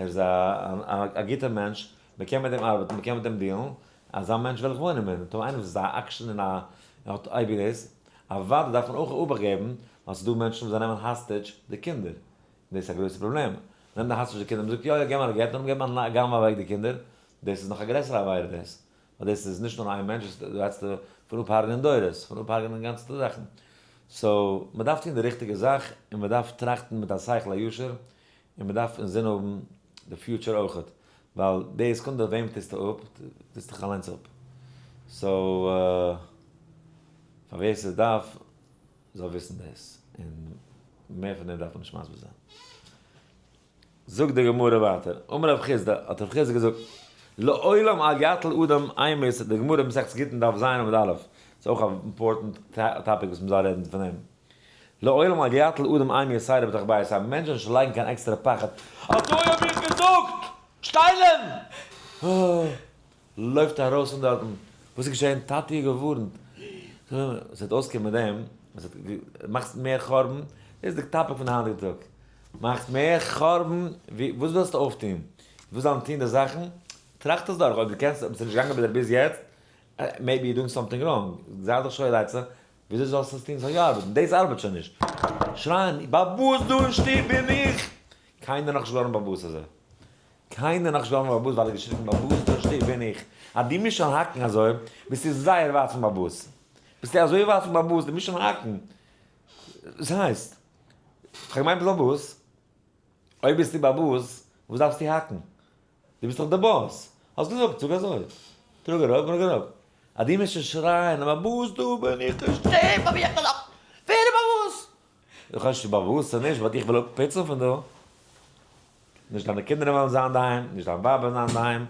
איז א א גוטער מענטש, מען קען מיט אים ארבעטן, מען קען מיט אים deal ן, אזא מענטש וויל איך וואוינען מיט. טאמער איינער וואס איז א עקשן און א האט אייביג דאס, אוודאי דארף מען אויך אבאכט געבן, ווייל ס'איז דא מענטשן וואס זיי נעמען hostage די קינדער, און דאס איז א גרויסע פראבלעם. נעמט די hostage די קינדער, מען זאגט יא יא געב מיר א גט, נאכדעם געבט מען א גנב אוועק די קינדער, דאס איז נאך א גרעסערע עבירה דאס. ווייל דאס איז נישט נאר איין מענטש, דו רעדסט פון אפהרג'נען דורות, פון אפהרג'נען גאנצעטע זאכן. So, מען דארף טון די ריכטיגע זאך, און מען דארף טראכטן מיט א שכל הישר, און מען דארף אינזין האבן די future אויכעט, ווייל די סעקונדע וועם טוסטו אפ, טוסטו דיך אליינס אפ. So, פאר ווער ס'דארף, זאל וויסן דאס, און מער פון דעם דארף מען נישט מסביר זיין. זאגט די גמרא ווייטער, אמר רב חסדא, האט רב חסדא געזאגט, לעולם אל יטיל אדם אימות, די גמרא מסכת גיטין דף ז עמוד א', ס'איז אויך א important topic וואס מ'זאל רעדן פון דעם, לעולם אל יטיל אדם אימה יתירה בתוך ביתו, א מענטש זאל נישט לייגן קיין עקסטערע פחד, אזוי האב איך געזאגט! שטיינען! לויפט ארויס פון דארטן, וואס איז געשען? טאטי האט געווארנט, עס וועט אויסקומען מיט דעם, עס וועט מאכסט מער חורבן, דאס איז די topic פון די היינטיגע טאג, מאכסט מער חורבן ווי, וואס ווילסטו אויפטון? ווילסט זאלן טון די זאכן? טראכט עס דורך, אויב דו קענסט, אויב עס איז נישט געגאנגען ביי דיר ביז יעצט, maybe you doing something wrong, זיי דיך שואל עצה, וויאזוי זאלסטו עס טון ס'זאל יא ארבעטן, דאס ארבעט שוין נישט, שרייען, באבאס דא אין שטוב בין איך! קיינער נאכנישט געווארן באבאס אזוי. קיינער נאכנישט געווארן באבאס ווייל ער האט געשריגן באבאס דא שטוב בין איך. אז דו מוזט שוין האקן אזוי, ביסטו זייער ווייט פון באבאס. ביסטו אזוי ווייט פון באבאס, דו מוזט שוין האקן. וואס הייסט? כ'האב געמיינט ביסט באבאס. אויב ביסטו באבאס, וואס דארפסטו האקן? דו ביסט דאך די boss. האסט געזאגט, זאג אזוי. טראג אראפ, טראג אראפ. אז דו מוזט שוין שרייען באבאס דא בין איך, שטוב האב איך געזאגט. ווער איז באבאס? איך ווייס נישט באבאס צו נישט, but איך וויל אפפיצן פון דא. נישט דיינע קינדער וועלן זיין דאהיים, נישט דיין ווייב וועט זיין דאהיים,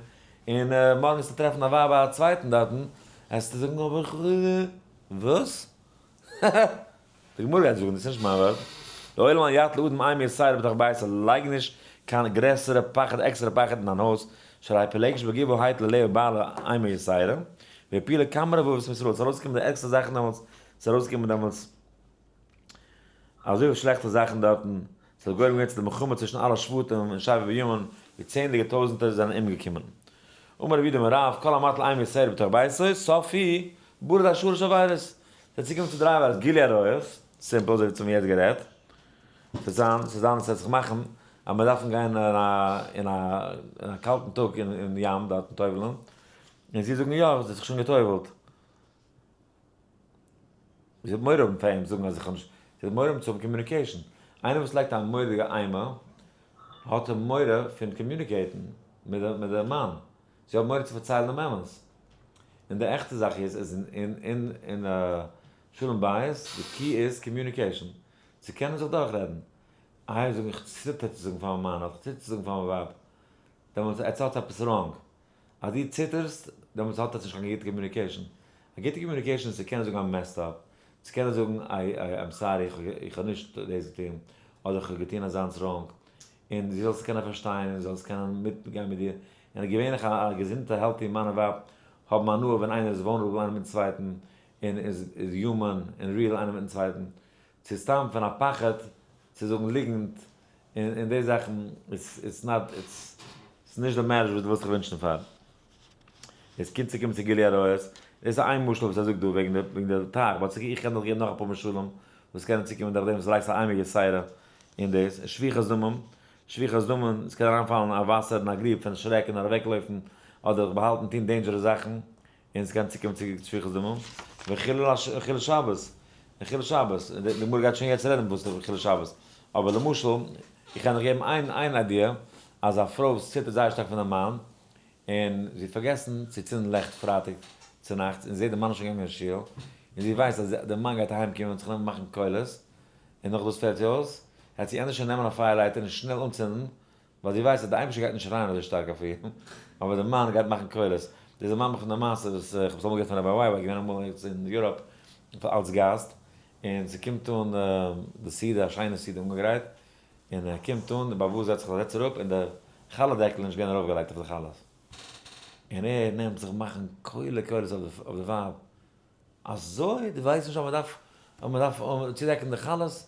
און מארגן וועסטו טרעפן א ווייב א צווייטן דארטן, וועסטו זאגן אבער איך וואס? די גמרא גייט זאגן, דאס איז נישט מיין ווארט, לעולם אל יטיל אדם אימה יתירה בתוך ביתו, לייג נישט קיין גרעסערע פחד עקסטערע פחד אין דיין הויז, שהרי פילגש בגבעה הטילה עליה בעלה אימה יתירה, והפילה כמה רבבות מישראל, ס'איז ארויסגעקומען די ערגסטע זאכן דעמאלטס, ס'איז ארויסגעקומען דעמאלטס אזויפיל שלעכטע זאכן דארטן, ס'האט גורם געווען צו די מלחמה צווישן אלע שבטים און שבט בנימין, ווי צענדליגער טויזנטער זענען אומגעקומען. אמר רב יהודה אמר רב, כל המטיל אימה יתירה בתוך ביתו, סופו בא לידי שלש עבירות. ס'וועט צוקומען צו דריי עבירות, גילוי עריות, simple אזוי ווי צום יעצט גערעדט, ס'וועט זיין, ס'וועט זיין, ס'וועט זיך מאכן אז מ'וועט דארפן גיין אין א אין א אין א קאלטן טאג אין ים דארטן טובל'ן, און זי זאגן יא, זי האט זיך שוין געטובל'ט. זי האט מורא האבן פאר אים זאגן אז איך האב נישט, זי האט מורא האבן צו האבן communication. איינער וואס לייגט א מורא'דיגע אימה האט ער מורא פון communicate ן מיט די מאן. זי האט מורא צו פארציילן דעם אמת. און די עכטע זאך איז אז אין אין אין שלום בית די key איז communication. צו קענען זיך דורכרעדן. איי זאגן איך ציטער צו זאגן פאר מיין מאן אדער איך ציטער צו זאגן פאר מיין ווייב. דעמאלטס עטס האטס עפעס wrong. אז דו ציטערסט, דעמאלטס האט עטס נישט קיין גוטע communication. א גוטע communication איז צו קענען זאגן I'm messed up, צו קענען זאגן I'm sorry איך האב נישט דאס געטון, אדער איך האב געטון אזאנס wrong, און זי זאל עס קענען פארשטיין און זי זאל עס קענען מיטגיין מיט דיר. און געווענליך א געזונטע healthy מאן און ווייב האבן הנאה ווען איינער איז vulnerable איינער מיטן צווייטן, און איז human און real איינער מיטן צווייטן. צו סתם פון א פחד צו זאגן ליגנט און די זאכן it's not it's נישט די marriage וואס דו ווילסט זיך ווינטשן פאר. עס קומט צו קומען צו גילוי עריות, דאס איז איין משל וואס ער זאגט דא וועגן די וועגן די טייך, but איך קען דאך געבן נאך אפאר משלים וואס קענען צוקומען דורך דעם וואס לייגסט א אימה יתירה. און דאס, שפיכת דמים, שפיכת דמים, עס קען אריינפאלן א וואסער אין א גריב פון שרעק און אוועקלויפן, אדער זיך באהאלטן טון dangerous זאכן, און עס קען צוקומען צו שפיכת דמים. וחילול שבת, און חילול שבת, די גמרא גייט שוין יעצט רעדן וואס איז חילול שבת, אבער למשל, איך קען דיך געבן איין idea, אז א פרוי וואס ציטערט זייער שטארק פון די מאן, און זי האט פארגעסן צו צינדן לעכט פרייטאג צונאכטס, און זי זעט די מאן איז שוין געגאנגען אין שול, און זי ווייסט אז די מאן גייט אהיים קומען און זיך נעמען מאכן קולות, און נאך דאס פעלט זי אויס, העט זי ענדערש נעמען א fire lighter און שנעל אנצינדן, ווייל זי ווייסט אז די אייבערשטער גייט נישט שרייען אזוי שטארק אויף איר, אבער די מאן גייט מאכן קולות. דאס איז ממש פון די מעשה וואס איך האב עס אמאל געהערט פון רבי ווייוואי, געווען אמאל אין Europe אלס גאסט, און ס'קומט אן די סעודה, א שיינע סעודה אנגעגרייט, און ער קומט אן, די באבא זעצט זיך זעצט אראפ, און די חלה דעקל איז נישט געווען ארויפגעלייגט אויף די חלות. און ער נעמט זיך מאכן קולי קולות אויף די ווייב, אזוי? דו ווייסט נישט אז מ'דארף אז מ'דארף צודעקן די חלות?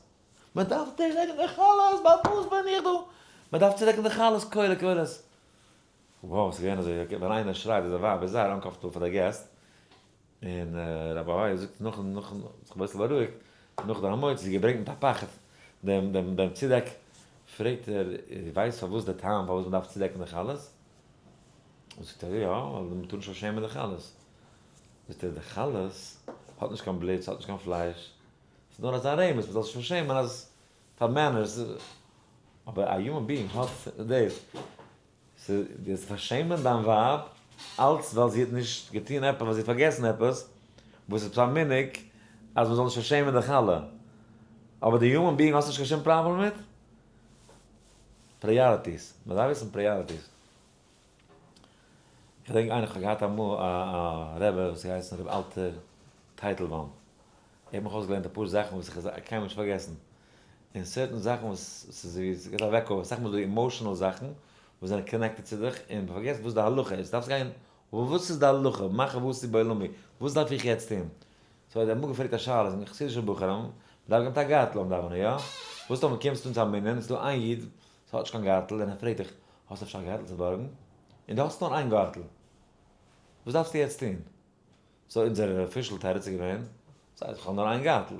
מ'דארף צודעקן די חלות! ביי וואס בין איך דא? מ'דארף צודעקן די חלות! קולי קולות! wow, ס'איז געווען אזוי, ווען איינער שרייט אז די ווייב איז זייער uncomfortable פאר די געסט, און רבי אהרן זאגט נאכן נאכן זיך אביסל בארואיגט, נאך די המוציא, זי געברענגט מיט א פחד דעם דעם דעם צודעק, פרעגט ער, איר ווייסט פארוואס די טעם פארוואס מ'דארף צודעקן די חלות? זאגט ער, יא, ווייל מ'טאר נישט פארשעמען די חלות. זאגט ער, די חלות האט נישט קיין בלוט, ס'האט נישט קיין פלייש, ס'איז נאר אזא רמז מ'זאל זיך פארשעמען אז פאר manners, אבער א human being האט דאס, ס'איז דאס פארשעמען דיין ווייב אלץ ווייל זי האט נישט געטון עפעס, ווייל זי האט פארגעסן עפעס, וואס איז א מנהג אז מ'זאל נישט פארשעמען די חלה, אבער די human being האסט נישט קיין שום פראבלעם מיט? Priorities, מ'דארף וויסן priorities. איך געדענק איינער, כ'האב געהאט אמאל א רבי וואס האט געהייסן רבי אלטער טייטלבוים, ער האט מיך אויסגעלערנט אפאר זאכן וואס איך האב קיינמאל נישט פארגעסן, און certain זאכן וואס ס'איז ווי ס'געט א וועק אויף, אסאך מאל איז דא emotional זאכן וואס זענען connected צו דיך און מ'פארגעסט וואס די הלכה איז, דארפסט גיין וואס איז די הלכה, מה חובתי בעולמי, וואס דארף איך יעצט טון? So ער האט אמאל געפרעגט א שאלה, זענען חסידישע בחורים, מ'דארף גיין מיט א גארטל ביים דאווענען, יא? וואס טאמער קומסטו אן צו א מנין, איז דא איין איד וואס האט נישט קיין גארטל און ער פרעגט דיך, האסט אפשר א גארטל צו בארגן? און דו האסט נאר איין גארטל, וואס דארפסטו יעצט טון? So אונזער official תירוץ איז געווען, זיי איך האב נאר איין גארטל,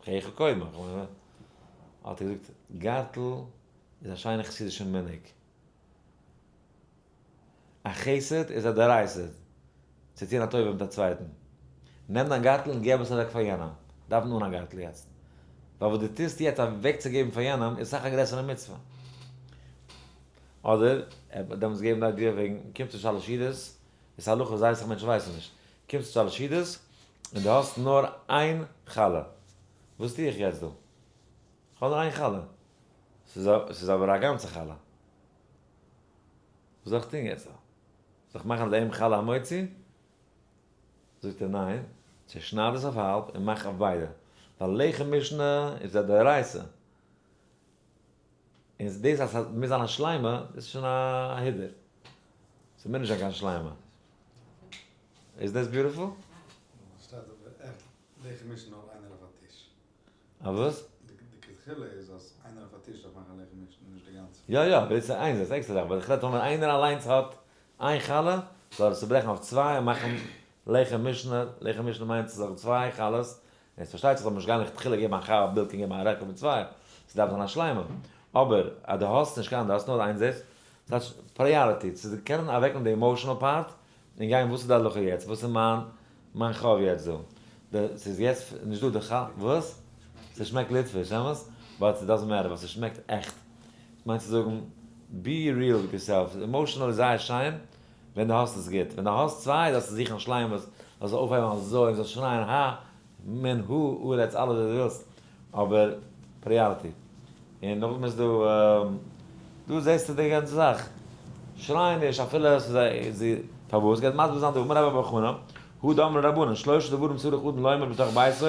איך קוים, האט ער געזאגט, גארטל איז א שיינע חסידישע מנהג, א חסד איז א דאורייתא, צו טון א טובה מיט א צווייטן. נעם דיין גארטל און געב עס אוועק פאר יענעם. דאוון אן א גארטל יעצט. ווייל וואס דו טוסט יעצט אוועקצוגעבן פאר יענעם איז סאך א גרעסערע מצוה. אדער, ער האט דעמאלטס געגעבן די idea וועגן, קומסט צו שלש סעודות, איז הלכה זייער אסאך מענטשן ווייסן נישט. קומסט צו שלש סעודות און דו האסט נאר איין חלה. וואס טו איך יעצט דא? איך האב נאר איין חלה. ס'איז אבער א גאנצע חלה. וואס זאל איך טון יעצט דא? זאל איך מאכן אויף דעם חלה המוציא? זאגט ער ניין, צעשנייד עס אויף האלב און מאך אויף ביידע, ווייל לחם משנה איז א דאורייתא, און דאס אז ס'מוז זיין א שלימה, דאס איז שוין א הידור, ס'מוז נישט זיין קיין שלימה. איז דאס beautiful? שטייט אבער עכט לחם משנה נאר איינער אויף א טיש. א וואס? די לכתחילה איז אז איינער אויף א טיש דארף מאכן לחם משנה נישט די גאנצע. יא יא, דאס איז איינס, דאס איז עקסטערע זאך, אבער איך רעד טאמער איינער אליינס האט איין חלה, זאל ער עס צוברעכן אויף צוויי און מאכן לחם משנה, לחם משנה מיינט ס'איז אויף צוויי חלות, און עס פארשטייט זיך זאל מען נישט גיין לכתחילה געבן א חלה בילק און געבן א רעקל מיט צוויי, ס'דארף זיין א שלימה, אבער אז דו האסט נישט קיין, דו האסט נאר איינס דאס, ס'טייטש priority, צו קענען אוועקנעמען די emotional part, און גיין וואס איז די הלכה יעצט, וואס איז מיין מיין חוב יעצט דא, די ס'איז יעצט נישט דא די ח וואס? ס'שמעקט ליטוויש, אמת? But it doesn't matter ווייל ס'שמעקט עכט. כ'מיין צו זאגן, be real with yourself, emotional איז זייער שיין ווען דו האסט עס גוט, ווען דו האסט צוויי זאלסטו זוכן שלימות, זאלסט אויפהייבן אזוי און זאלסט שרייען הא מן הא ארץ אלעס וואס דו ווילסט, אבער priority. און נאכדעם איז דא, דא זעסטו די גאנצע זאך, שריי נישט אפילו עס איז א, פארוואס? גייט מסביר זיין דא, אמר רבה בר חנא, הא דאמרי רבנן, שלושה דברים צריך אדם לומר בתוך ביתו,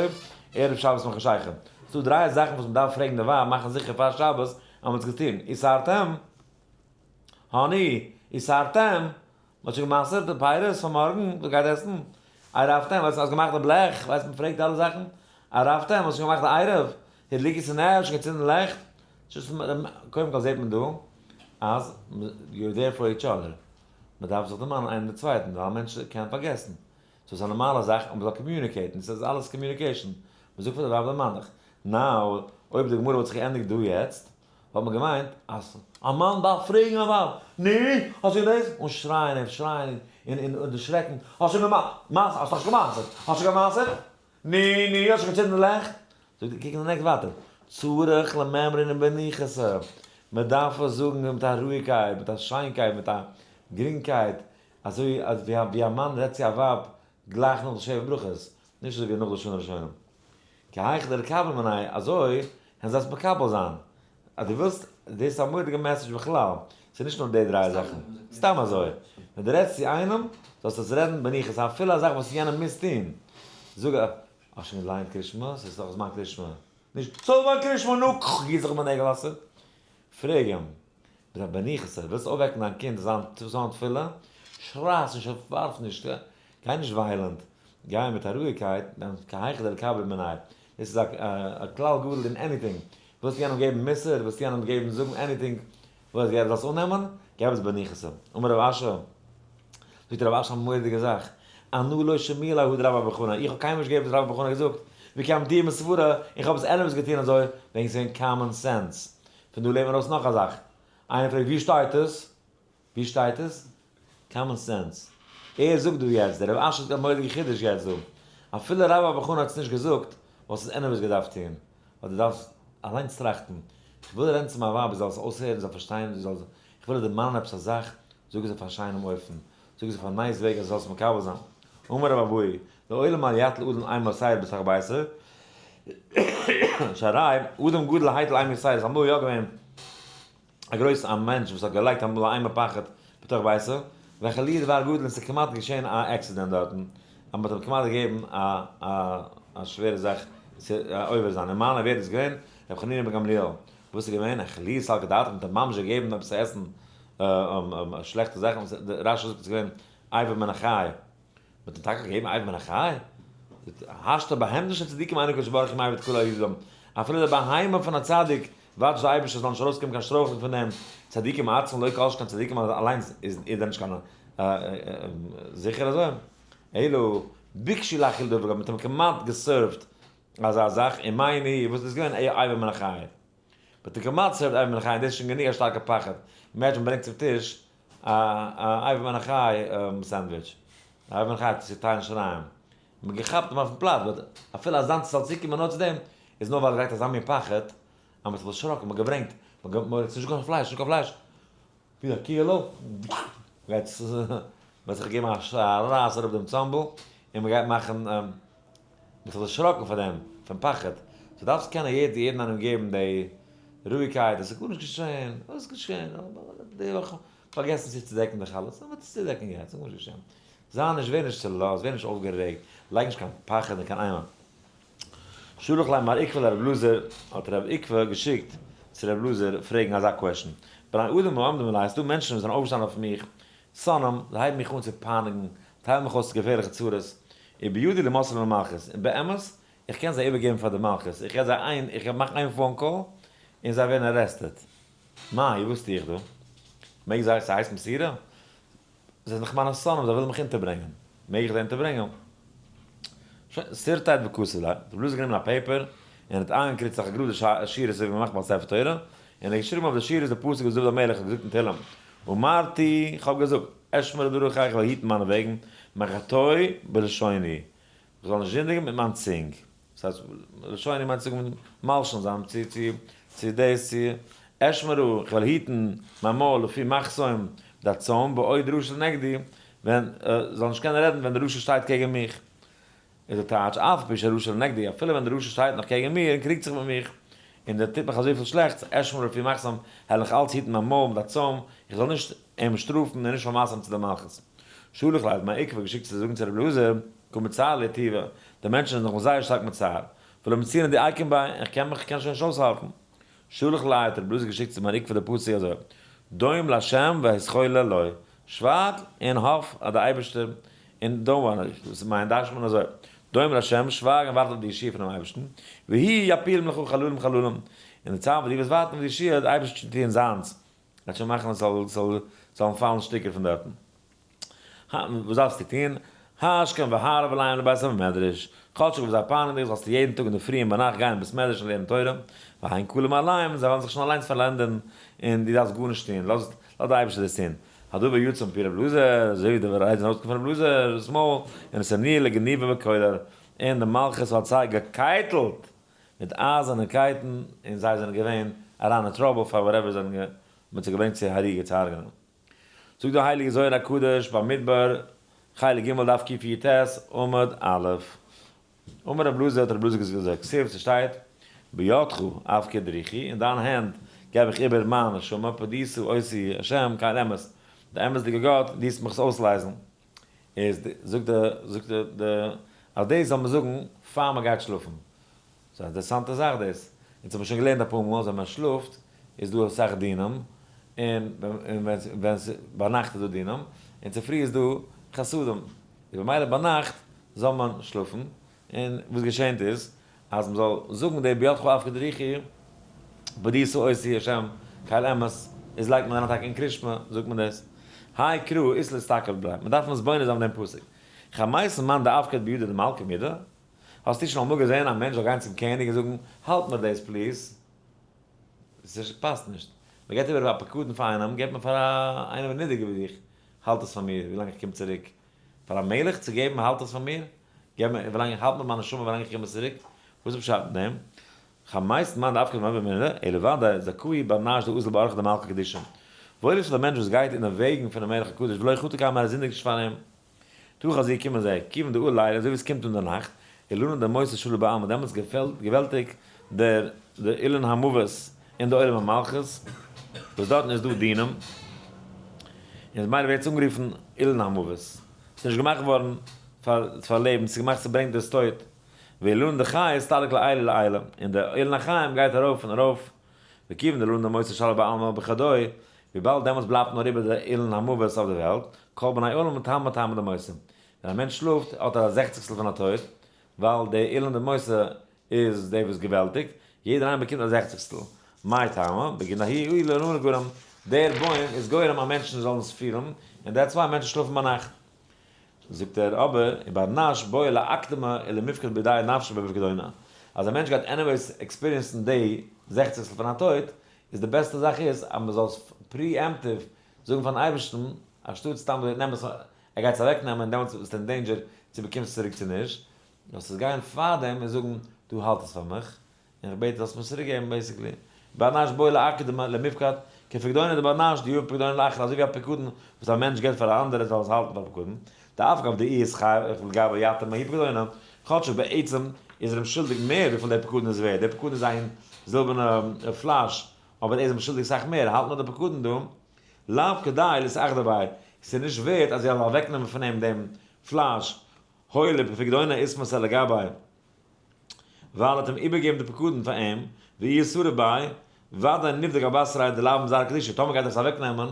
ערב שבת מחשיכה. ס'דא דריי זאכן וואס מ'דארף פרעגן די ווייב, מאכן זיכער פאר שבת אז מ'האט עס געטון, עשרתם, Honey, עשרתם, מ'האט שוין גע'מעשר'ט די פירות פאר מארגן, וואס גייט עסן? עירבתם, ווייסט האסט געמאכט די בלעך, ווייסט מ'פרעגט אלע זאכן, עירבתם, האסט שוין געמאכט די עירוב, הדליקו את הנר, שוין געצינדן לעכט, קודם כל זעט מען דא אז you're there for each other, מ'דארף זיך דערמאנען איינעם די צווייטן, ווייל א מענטש קען פארגעסן, so ס'איז א נארמאלע זאך אז מ'זאל communicate ן, ס'איז אלעס communication, מ'זאגט פאר די ווייב דערמאן דיך. Now, אויב די גמרא וואלט זיך געענדיגט דא יעצט, וואלט מען געמיינט אז א מאן דארף פרעגן א ווייב, נו, האסט שוין דאס? און שרייען און שרייען און און דערשרעקן, האסט שוין געמאכט? האסט נאך נישט געמאכט? האסט שוין געמאכט? נו, נו, האסט שוין געצינדן די לעכט? זאגט ער, קוק אין די next ווייטער, צריך למימרא בניחותא, מען דארף עס זאגן מיט א רואיגקייט, מיט א שיינקייט, מיט א גרינגקייט, אזוי ווי א מאן רעדט צו א ווייב גלייך נאך די שבע ברכות, נישט אזוי ווי נאך די שנה ראשונה. כי היכי דליקבל מיניה, אזוי קען זיי עס מקבל זיין. אז דו ווילסט, דאס איז א מורא'דיגע message בכלל, ס'איז נישט נאר די דריי זאכן, סתם אזוי, ווען דו רעדסט צו איינעם, זאלסטו עס רעדן בניחותא, אפילו א זאך וואס יענער מוז טון, זאג, האסט שוין געליינט קרישמע? ס'איז דאך זמן קרישמע. נישט, ס'איז זמן קרישמע, נו, גיס זיך מיט נעגל וואסער. פרעג אים, מיט א בניחותא, ווילסט אויפוועקן דיין קינד זיין זיין תפילה? שרייס נישט, ווארף נישט, גיי נישט violent, גיי מיט א רואיגקייט, דאן כי היכי דליקבל מיניה. דאס איז א כלל גדול אין anything, ווילסט יענעם געבן מוסר, ווילסט יענעם געבן זאגן anything, וואס געב זאלסט אננעמען, געב עס בניחותא. אמר רב אשי, זאגט רב אשי א מורא'דיגע זאך, אנא לא שמיע לי הא דרבה בר חנא, איך האב קיינמאל נישט געהערט וואס רבה בר חנא האט געזאגט, וקיימתיה מסברא, איך האב עס anyways געטון אזוי, וועגן ס'איז געווען common sense. פון דא לערנט מען ארויס נאך א זאך, איינער פרעגט וואו שטייט עס? וואו שטייט עס? Common sense. ער זאגט דא יעצט, דער רב אשי האט א מורא'דיגע חידוש יעצט דא. אפילו רבה בר חנא האט עס נישט געזאגט, וואלסט עס anyways געדארפט טון. ווייל דו דארפסט אליינס טראכטן, איך וויל רעדן צו מיין ווייב, זי זאל עס אויסהערן, זי זאל פארשטיין, זי זאל, איך וויל איר דערמאנען עפעס א זאך, זאג עס אויף א שיינעם אופן, זאג עס אויף א nice וועג אז זי זאל עס מקבל זיין. אמר רב אבהו, לעולם אל יטיל אדם אימה יתירה בתוך ביתו, שהרי אדם גדול הטיל אימה יתירה, איז אמאל יא געווען א גרויס א מענטש וואס האט געלייגט אמאל א אימה פחד בתוך ביתו, והחליל דבר גדול און ס'איז כמעט געשען א accident דארטן, אז מ'האט אים כמעט געגעבן א א א שווערע זאך צו עובר זיין, און מיינע ווער איז געווען? רבי חנינא בן גמליאל, וואס איז געווען? החליל סלקא דעתך, מ'האט אים ממש געגעבן עפעס צו עסן שלעכטע זאכן, רשי זאגט עס איז געווען אבר מן החי, מ'האט אים טאקע געגעבן אבר מן החי? השתא בהמתן של צדיקים אין הקדוש ברוך הוא מעביר את כל האיזם, אפילו די בהמה פון א צדיק וואטש די אייבערשטער זאל נישט ארויסקומען קיין שטרויכלונג פון דעם, צדיקים עצמם לא כל שכן צדיקים אליינס איז דען נישט קיין זיכער אזוי? אלא ביקשו להאכיל דבק מ'האט אים כמעט גע serve ט אזא זאך, און מיין וואס איז געווען אבר מן החי? מ'האט אים כמעט served אבר מן החי און דאס איז שוין גענוג א שטארקע פחד, imagine מ'ברענגט צום טיש א אבר מן החי sandwich, א אבר מן החי צו טיילן שיריים, מ'האט געכאפט אים אויפן פלאץ, but אפילו אזאנס זאל צוקומען נאר צו דעם, איז נאר ווייל ער גייט אזא מין פחד, אז מ'האט זיך דערשראקן, מ'האט געברענגט, מ'האט געמורא, ס'איז נישט קיין פלייש, נישט קיין פלייש, ווי א קיעלע, מ'גייט, מ'האט זיך געגעבן א רייס אראפ דעם צאמבל, און מ'גייט מאכן, מ'האט זיך דערשראקן פאר דעם, פון פחד, so דארפסט קענען יעדן איינעם געבן די רואיגקייט, עס איז גארנישט געשען, וואס איז געשען, די וואך פארגעסן זיך צו דעקן די חלות, מ'וועט עס צודעקן יעצט, ס'איז גארנישט געשען. זיי נישט, ווער נישט צולאזט, ווער נישט אויפגערעגט, לייג נישט קיין פחד און קיין אימה. שלח ליה מר עוקבא לרב אלעזר, האט רב עוקבא געשיקט צו רב אלעזר פרעגן אזא question, בני אדם העומדים עלי, ס'דא מענטשן וואס זענען אויפגעשטאנען אויף מיך, שונאים, זיי הייבן מיך אן צו פייניגן, טיילן מיך אויס צו געפערליכע צרות, ובידי למסרם למלכות, און באמת, איך קען זיי איבערגעבן פאר די מלכות, איך רעד זיי איין, איך מאך איין phone call, און זיי ווערן arrested. מאי, וואס טו איך דא? מעג זיי, ס'הייסט מסירה? זיי זענען דאך מיינע שונאים, זיי ווילן מיך אונטערברענגען, מעג איך זיי אונטערברענגען? שוין, שרטט וכתב ליה, האט רבי אלעזר גענומען א paper, און האט איינגעקריצט אזעלכע גראדע שורות אזוי ווי מען מאכט ביי ספר תורה, און ער האט געשריבן אויף די שורות די פסוק וואס דוד המלך האט געזאגט אין תהלים, אמרתי, איך האב געזאגט, אשמרה דרכי, איך וועל היטן מיינע וועגן, מחטוא בלשוני, איך זאל נישט זינדיגן מיט מיין צונג. דאס הייסט, לשוני מיינט צו מלשין זיין, צו צו צו דאס צו אשמרה, איך וועל היטן מיין מויל לפי מחסום דצום בעוד רשע נגדי, ווען זאל נישט קענען רעדן ווען דער רשע שטייט קעגן מיך. איז די טייטש, אף על פי שהרשע לנגדי, אפילו ווען דער רשע שטייט נאך קעגן מיר און קריגט זיך מיט מיך, און דער טוט מיך אזויפיל שלעכטס, אשמרה לפי מחסום, העל איך אלץ היטן מיין מויל מיט א צוים, איך זאל נישט אים שטראפן און נישט פארמסר'ן צו די מלכות. שלח ליה מר עוקבא געשיקט צו זאגן צו רבי אלעזר, קא מצער ליה טובא, די מענטשן זענען נאך זייער שטארק מצער, ולא מצינא דאיקום ביה, איך קען מיך קען שוין נישט אויסהאלטן. שלח ליה האט רבי אלעזר געשיקט צו מר עוקבא די פסוק אזוי, דום לה' והתחולל לו, שווייג און האף אז די אייבערשטער, און דום וואס מיינט דרש'נט מען אזוי, דום לה', שווייג און ווארט אויף די ישועה פונעם אייבערשטן, והוא יפיל לך חללים חללים, אין די צייט וואס דו וועסט ווארטן אויף די ישועה וועט די אייבערשטער שוין טוען זיינס, וועט שוין מאכן עס זאל זאלן פאלן שטיקער פון דארטן. וואס דארפסטו טון? השכם והערב אליין לבית המדרש, כאטשיג וואס זיי פייניגן דיך זאלסטו יעדן טאג אינדערפרי און ביינאכט גיין אין בית מדרש און לערנען תורה, והן כלים אליין, זיי וועלן זיך שוין אליינס פארלענדען און דו דארפסט גארנישט טון, לאז לאז די אייבערשטער דאס טון. הדבר יצא מפי רב אלעזר, אזוי ווי די רייד זענען ארויסגעקומען פון רב אלעזר'ס מויל, און עס איז נהיה לגניבה בקולר, און די מלכות האט זיי געקייטלט מיט אייזערנע קייטן, און זיי זענען געווען אריין אין trouble פאר whatever זיי זענען מען האט זיי געברענגט צו הריגה צו הרג'נען. זאגט דער הייליגער זוהר הקדוש, במדבר, חלק ג' דף קי"ט, עמוד א', אמר רב אלעזר האט רב אלעזר געזאגט, כתיב ס'שטייט, בידך אפקיד רוחי, אין דיין הענט געב איך איבער מיין נשמה, פדית אותי השם קל אמת, די אמת'דיגע גאט, דו וועסט מיך עס אויסלייזן. איז זאגט די זאגט די אז דאס זאל מען זאגן פאר מען גייט שלאפן. ס'איז א אינטערעסאנטע זאך דאס. אונז האבן שוין געלערנט אפאר מאל אז ווען מען שלאפט איז דא אסאך דינים, און ווען ביינאכט איז דא דינים, און צופרי איז דא חסדים. איז במילא ביינאכט זאל מען שלאפן, און וואס געשענט איז אז מען זאל זאגן די בידך אפקיד רוחי פדית אותי השם קל אמת, איז לייגט מען אריין טאקע אין קרישמע זאגט מען דאס, האי קרא אית לאסתכל ביה, מען דארף מתבונן זיין אויף דעם פסוק, חמייתן מאן דאפקיד בידא דמלכא מידי, האסטו שוין אמאל געזען א מענטש זאל גיין צום קעניג און זאגן האלט מיר דאס please? עס פאסט נישט, מען געבט איבער א פקדון פאר איינעם געבט מען פאר איינעם נידעריגער ווי דיך, האלט עס פאר מיר ווילאנג איך קום צוריק, פאר א מלך צו געבן האלט עס פאר מיר, געב מיר ווילאנג איך האלט מיט מיין נשמה ווילאנג איך קום עס צוריק, וואס איז פשט אין דעם? חמייסט מאן דאפקא דמאי במינה, אלא ודאי זכאי בר נש דאזיל באורחא דמלכא קדישא. וואויל איז פאר די מענטש וואס גייט אין די וועגן פונעם מלך הקדוש ולא חטא קמיה ער זינדיגט נישט פאר אים. תא חזי קומען זיי, כיוון דעל לילה אזוי ווי עס קומט אן די נאכט, אילנא דמותא שרי בעלמא דעמאלטס געפעלט געוועלטיגט דער דער אילן המוות אין די עולם המלכות, וואס דארטן איז דא דינים, און ממילא ווערט עס אנגערופן אילן המוות, ס'איז נישט געמאכט געווארן פאר פאר לעבן, ס'איז געמאכט צו ברענגט דאס טויט, ואילנא דחיי אסתלק לעילא לעילא, און דער אילן החיים גייט ארויף און ארויף, וכיוון דאילנא דמותא שרי בעלמא בחדוי, וויבאלד דעמאלטס בלייבט נאר איבער דער אילן המוות אויף די וועלט, כל בני עולם טעמא טעמא דמותא, ווען א מענטש שלאפט האט ער א זעכציגסטל פון א טויט, ווייל דער אילן דמותא איז דער וואס געוועלטיגט, יעדער איינער באקומט א זעכציגסטל. מאי טעמא? בגין דהאי אילנא גרם, דער בוים איז גורם אז מענטשן זאלן עס פילן, און that's why מענטשן שלאפן ביינאכט. זאגט ער אבער, ובר נש בעי לאקדמא ולמפקד בידיה נפשיה בפקדונא, אז א מענטש גייט anyways experience ן די זעכציגסטל פון א טויט, איז די בעסטע זאך איז אז מען זאל עס preemptive זאגן פארן אייבערשטן, אנשטאט סתם נעם עס, ער גייט עס אוועק נעמען, דעמאלטס ביסטו אין danger צו באקומסט עס צוריק צו נישט, זאלסט עס גיין פארדעם און זאגן דא האלט עס פאר מיך, און איך בעט זאלסט מיר צוריק געבן basically. בר נש בעי לאקדמא למיפקד, כפקדונא דבר נש דיהיב פקדונא לאחר, אזוי ווי א פקדון וואס א מענטש געבט פאר א אנדערע זאל עס האלטן פאר פקדון, דאף על גב דאיהו אתחייב לגביה יתיר מההוא פקדונא, כאטשיג בעצם איז ער אים שולדיג מער וויפיל דער פקדון איז ווערד, דער פקדון איז איין זילבערנע פלאש, אבער ער איז אים שולדיג סאך מער, האלט נאר די פקדון דא, לאו כדאי לאתאחדא ביה, ס'איז נישט ווערד אז ער זאל אוועקנעמען פון אים דעם פלאש, הואיל ופקדונא אתמסר לגביה, ווייל ער האט אים איבערגעגעבן די פקדון פאר אים, ואי אסרו ביה, ודאי נבדק אבתריה דלאו מזרעא קדישא, טאמער גייט ער עס אוועקנעמען,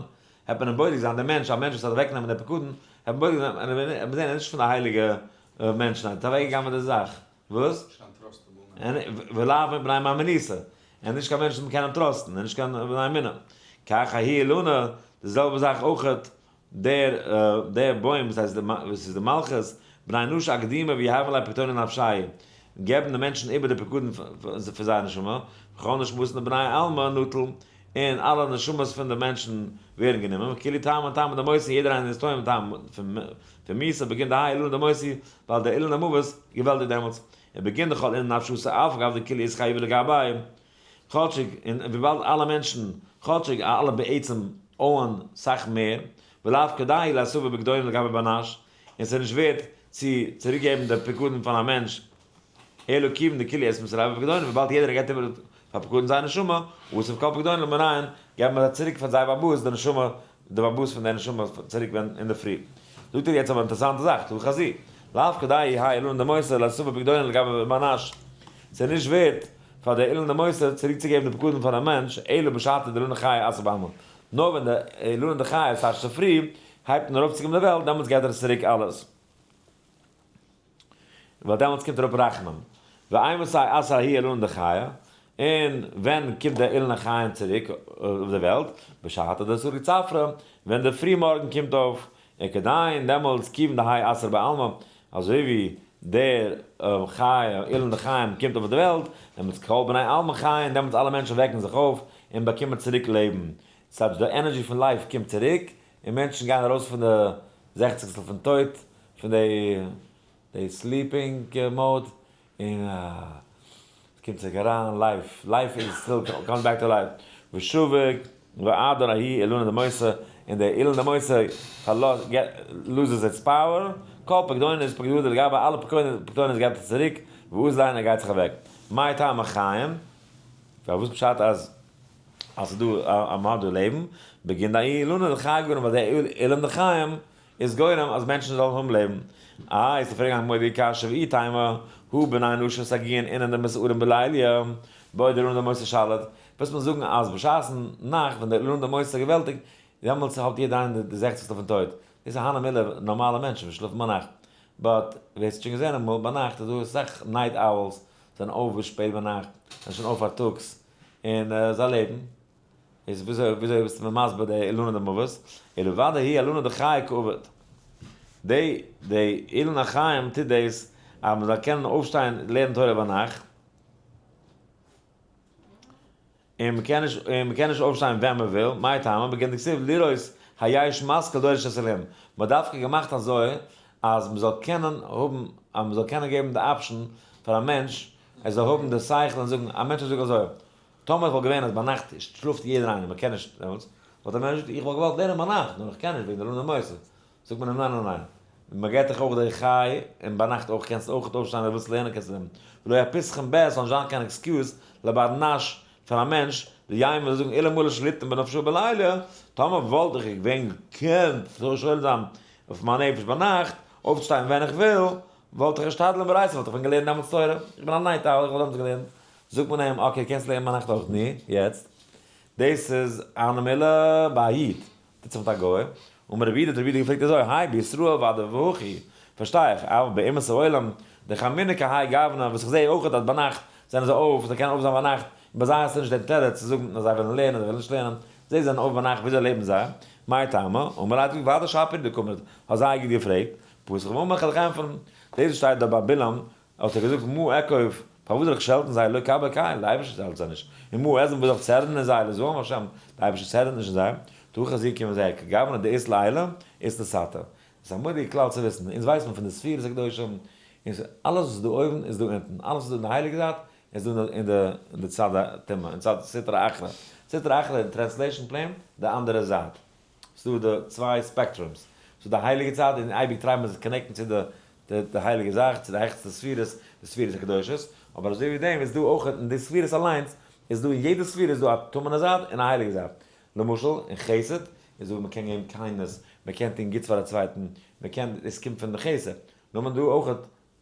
העט מען אים בודק זיין, דער מענטש, א מענטש וואס האט אוועקנעמען דער פקדון, העט מען בודק זיין, און ער וועט זען ער איז נישט פון די הייליגע מענטשן, ער האט אוועקגעגנבעט די זאך, וואס? נישט קיין trustable מענטש. ולאו מבני מהימנותא, ער איז נישט קיין מענטש וואס מען קען אים trust ן, ער איז נישט קיין בני אמונה. כך ההיא אילנא, די זעלבע זאך אויכעט דער דער בוים וואס הייסט די וואס איז די מלכות, בני נשא אקדומי ויהבו ליה פקדונא דנפשייהו, געבן די מענטשן איבער די פקדון פון זייער נשמה, וכל נשמתין דבני עלמא נטל, און אלע נשמות פון די מענטשן ווערן גענומען, וכולהו טעמין טעמא דמותא, יעדער איינער איז טועם טעם פון מיתה, בגין דהאי אילנא דמותא, ווייל דער אילן המוות געוועלטיגט דעמאלטס, ובגין דכל אינון נפשתא אף על גב דכולהו אתחייבו לגביה, כאטשיג און וויבאלד אלע מענטשן, כאטשיג אלע בעצם owe ן סאך מער, ולאו כדאי לאתובי פקדונא לגבי בר נש, און ס'איז נישט ווערט צו צוריקגעבן די פקדון פאר א מענטש, אלא כיוון דכולהו אתמסרו בפקדונא, וויבאלד יעדער געבט איבער פאר פקדון זיין נשמה, אתיב כל פקדונא למניין, געבן מיר זיי צוריק פאר זייער בעל הבית די נשמה, די בעל הבית פון די נשמה צוריק ווען אינדערפרי. זאגט ער יעצט אבער אינטערעסאנטע זאך, תא חזי, לאו כדאי האי אילנא דמותא לאתובי פקדונא לגבי בר נש, ס'איז נישט ווערט פאר די אילנא דמותא צוריקצוגעבן די פקדון פאר א מענטש, אלא בשעתא דאילנא חיי אתא בעלמא, נאר ווען די אילנא דחיי ס'הייסט צופרי הייבט אן ארויפצוקומען די וועלט, דעמאלטס געט ער עס צוריק אלעס, ווייל דעמאלטס קומט אראפ רחמים, ואימתי אתא ההוא אילנא דחיי, און ווען קומט די אילנא חיים צוריק אויף די וועלט, בשעתא דסליק צפרא, ווען די פרי מארגן קומט אויף. וכדין דעמאלטס כיוון דהאי אתר בעלמא, אזוי ווי דער חי, אילן דחיים קומט אויף די וועלט, דעמאלטס כל בני עלמא חיין, דעמאלטס אלע מענטשן וועקן זיך אויף און באקומען צוריק לעבן. ס'הייסט די energy פון life קומט צוריק, און מענטשן גייען ארויס פון די זעכציגסטל פון טויט, פון די sleeping mode, און עס קומט צוריק אריין life, life איז still coming back to life, ושביק ואהדר ההוא אילנא דמותא, און די אילן דמותא loses its power, כל פקדונות פקדא לגביה אלע פקדונות געבט ער צוריק, ואזיל ער גייט זיך אוועק. מאי טעמא חיים? פארוואס פשט אז אז ס'איז דא א מ'האט דא לעבן, בגין דהאי אילנא דחיי גרים ווייל די אילן דחיים איז גורם אז מענטשן זאלן האבן לעבן. איי, איז די פרעג א מורא'דיגע קשיא ואי תימא, הא בני נשא סגיאין אינון דמתערין בליליא, בעוד אילנא דמותא שליט, וועסט מיר זאגן אז בשעת'ן נאכט ווען דער אילנא דמותא געוועלטיגט, דעמאלטס האט יעדער איינער די זעכציגסטע פון טויט. דאס איז הני מילי נארמאלע מענטשן וואס שלאפן ביינאכט. but ווער ס'האט שוין געזען אמאל ביינאכט איז דא אסאך night owls זענען אויף ביז שפעט ביינאכט, זענען שוין אויף פארטאגס, און זיי לעבן. איז וויאזוי וויאזוי ביסטו מיר מסביר די אילנא דמות? אלא ודאי היא אילנא דחיי קעביד. די די אילן החיים טוט דאס אז מען זאל קענען אויפשטיין לערנען תורה ביינאכט, און מען קען נישט און מען קען נישט אויפשטיין ווען מען וויל, מאי טעמא בגין דכתיב לראות היש משכיל דורש את אלהים, מען האט דווקא געמאכט אזוי אז מען זאל קענען האבן אז מען זאל קענען געבן די option פאר א מענטש ער זאל האבן די שכל און זאגן, א מענטש זאל זאגן אזוי, טאמער עס וואלט געווען אז ביינאכט שלאפט יעדער איינער מען קען נישט דעמאלטס, וואלט א מענטש געזאגט איך וואלט געוואלט לערנען ביינאכט נאר איך קען נישט וועגן די אילנא דמותא, זאגט מען אים ניין ניין ניין, מען געט דיך אויך די חי און ביינאכט אויך קענסטו אויך אויפשטיין אויב ווילסט לערנען קענסטו לערנען, ולא יהא פתחון פה ס'זאל נישט זיין קיין excuse לבר נש פאר א מענטש, דיומר זאל זאגן אלמלא שליטנא בנפשאי בליליא, טאמער וואלט איך געווען געקענט שולט זיין אויף מיין נפש ביינאכט, אויפצושטיין ווען איך וויל, וואלט איך אשתדלן באורייתא וואלט איך ווען געלערנט דעמאלטס תורה, איך בין א night owl איך וואלט דעמאלטס געלערנט, זאגט מען אים okay קענסט לערנען ביינאכט אויך נו יעצט דאס איז הני מילי ביי א איד טוט זיך מיט א גוי, אמר רבי יהודה האט רבי יהודה געפרעגט אזוי האי בישראל ודאי והכי פארשטיי איך אבל באומות העולם דחמינן כהאי גוונא וואס איך זעה אויך אז ביינאכט זענען זיי אויף זיי קענען אויף זיין ביינאכט און ביי זיי האסטו נישט דעם תירוץ צו זאגן אז זיי ווילן לערנען זיי ווילן נישט לערנען זיי זענען אויף ביינאכט וויאזוי לעבן זיי מאי טעמא אמר ליה ודאי שפיר דקאמרת האט זייער גוט געפרעגט פתח ואמר כ'וועל דיך ענטפערן דאס וואס שטייט דא ביי בלעם האט ער געזאגט, מה אקוב, פארוואס זאל איך שעלטן זיי, לא קבה קל, די אייבערשטער שעלט זיי נישט, און מה אעזוב, וואס זאל איך צערענען זיי, לא זעם השם, די אייבערשטער צערענט נישט אין זיי, תא חזי קום זע, כגוונא דאית לעילא, אית לתתא. דאס איז א מורא'דיגע כלל צו וויסן, אונז ווייסט מען פון די ספירות הקדושים, און אלעס וואס איז דא אויבן איז דא אונטן, אלעס וואס איז דא אין די הייליגע זייט איז דא אין די אין די צד הטומאה, אין צד סטרא אחרא, סטרא אחרא אין translation plain, די אנדערע זייט. ס'דא די צוויי spectrums, ס'דא די הייליגע צד און אייביג try מען זיך connect ן צו די די הייליגע זאך, צו די העכסטע ספירות, די ספירות הקדושות, אבער אזוי ווי דעם איז דא אויך אין די ספירות אליינס, איז דא אין יעדע ספירה איז דא א טמא'נע זייט און א הייליגע זייט, למשל אין חסד איז דא מ'קען געבן kindness, מ'קען טון גוטס פאר א צווייטן, מ'קען, דאס קומט פון די חסד, נאר מען דא אויך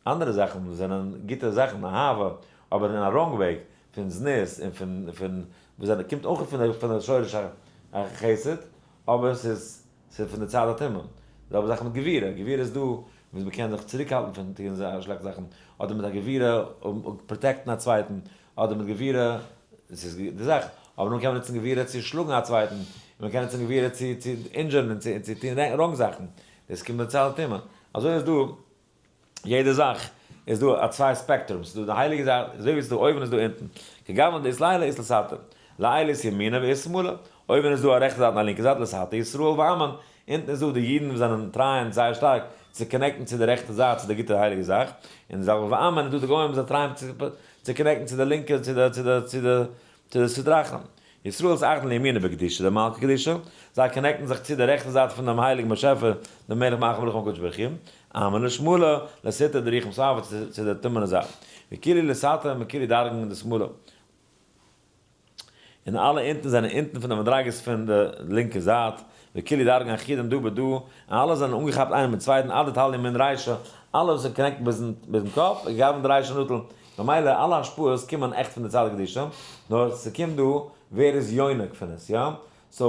אנדערע זאכן וואס זענען גוטע זאכן, אהבה, אבער אין א wrong וועג, פון זנות און פון פון וואס זענען קומט אויך פון די פון די שורש החסד, אבער ס'איז ס'איז פון די צד הטומאה. די זעלבע זאך מיט גבורה, גבורה איז דא וואס מ'קען זיך צוריקהאלטן פון טון שלעכטע זאכן, אדער מיט א גבורה protect ן א צווייטן, אדער מיט גבורה, ס'איז די זאך, אבער נאר קען מען נוצן גבורה צו שלאגן א צווייטן, און מ'קען נוצן גבורה צו צו injure ן און צו צו טון wrong זאכן, דאס קומט פון די צד הטומאה. אזוי איז דא. יעדע זאך איז דא א צוויי spectrums, ס'איז דא די הייליגע זייט, אזוי ווי ס'איז דא אויבן איז דא אונטן, כגוון דאית לעילא אית לתתא, לעילא אית ימינא ואית שמאלא, אויבן איז דא א רעכטע זייט און א לינקע זייט, לתתא ישראל ועמין, אונטן איז דא די אידן וואס זענען try ען זייער שטארק צו connect ן צו די רעכטע זייט צו די גוטע הייליגע זאך, און די זעלבע ועמין איז דא די גוים וואס זיי try ען צו connect ן צו די לינקע צו די צו די צו די צו די סטרא אחרא. ישראל אתאחדן לימינא בקדושה דמלכא קדישא, זיי connect ן זיך צו די רעכטע זייט פון דעם הייליגן באשעפער, דעם מלך מלכי המלכים הקדוש ברוך הוא, עמין לשמאלא, לסטרא דרוחא מסאבא צו די טמא'נע זייט, וכולהו לתתא מכולהו דרגין דשמאלא, און אלע אונטן זענען אונטן פון די מדריגות פון די לינקע זייט, וכולהו דרגין אחידן דא בדא, און אלע זענען אנגעכאפט איינער מיטן צווייטן עד דתליא מן רישא, אלע וואס זענען connected ביזן קאפ, כגוון דרישא נטיל, ממילא אלע השפעות קומען עכט פון די צד הקדושה, נאר ס'קומט דא ווער איז יונק פון עס, יא? so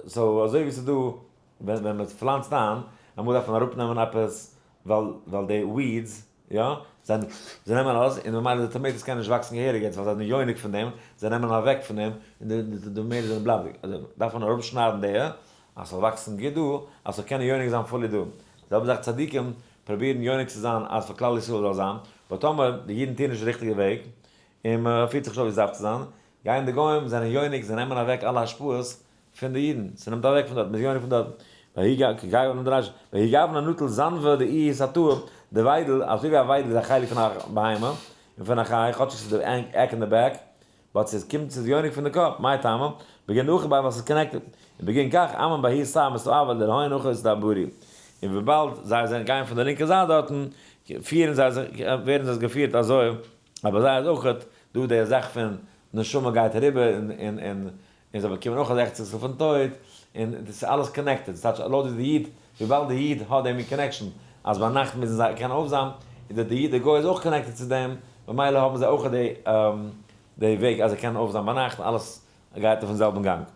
so אזוי ווי ס'איז דא ווען ווען מ'פלאנצט איין, אמאל דארף מען אראפנעמען עפעס ווייל ווייל די weeds יא זיי זיי נעמען אלעס און ממילא די tomatoes קענען נישט וואקסן געהעריג יעצט ווייל זיי זענען יונק פון דעם, זיי נעמען אוועק פון דעם און די די tomatoes זענען בלייבעדיג, אזוי דארף מען אראפשניידן די. אז ס'זאל וואקסן גוט דא, אז ס'זאל קענען יונק זיין fully דא. די זעלבע זאך צדיקים פרובירן יונק צו זיין אז פאר כלל ישראל זאל זיין, but טאמער די אידן טוען נישט די ריכטיגע וועג, און מען פירט זיך נישט אויף ווי עס דארף צו זיין, גייען די גוים, זענען יונק, זיי נעמען אוועק אלע השפעות פון די אידן, ס'נעמט אוועק פון דארט, מ'איז יונק פון דארט. ויהי גוונא נוטל זנבא דאיהי תתאה, די וויידל, אזוי ווי א וויידל איז א חלק פון א בהמה, און פון א חי, כאטש עס איז די עק און די back, but ס'איז קומט ס'איז יונק פון די קאפ, מאי טעמא? בגין דאכיל ביה ווייל ס'איז connected, און בגין כך אמן בההוא סר מסתאבא דלהון הכא אסתברי, און וויבאלד זיי זענען גייען פון די לינקע זייט דארטן, פירן זיי זיך, ווערן זיי געפירט אזוי, אבער זיי איז אויכעט דא די זאך פון נשמה גייט אריבער און און און און זיי באקומען אויך א זעכציגסטל פון טויט, און דאס איז אלעס connected, ס'טייטש לויט ווי די איד, וויבאלד די איד האט דעם מין connection אז ביינאכט מוזן זיי קענען אויפזיין, איז די איד די גוי איז אויך connected צו דעם, ממילא האבן זיי אויך די די וועג אז זיי קענען אויפזיין ביינאכט, אלעס גייט אויפן זעלבן גאנג. אז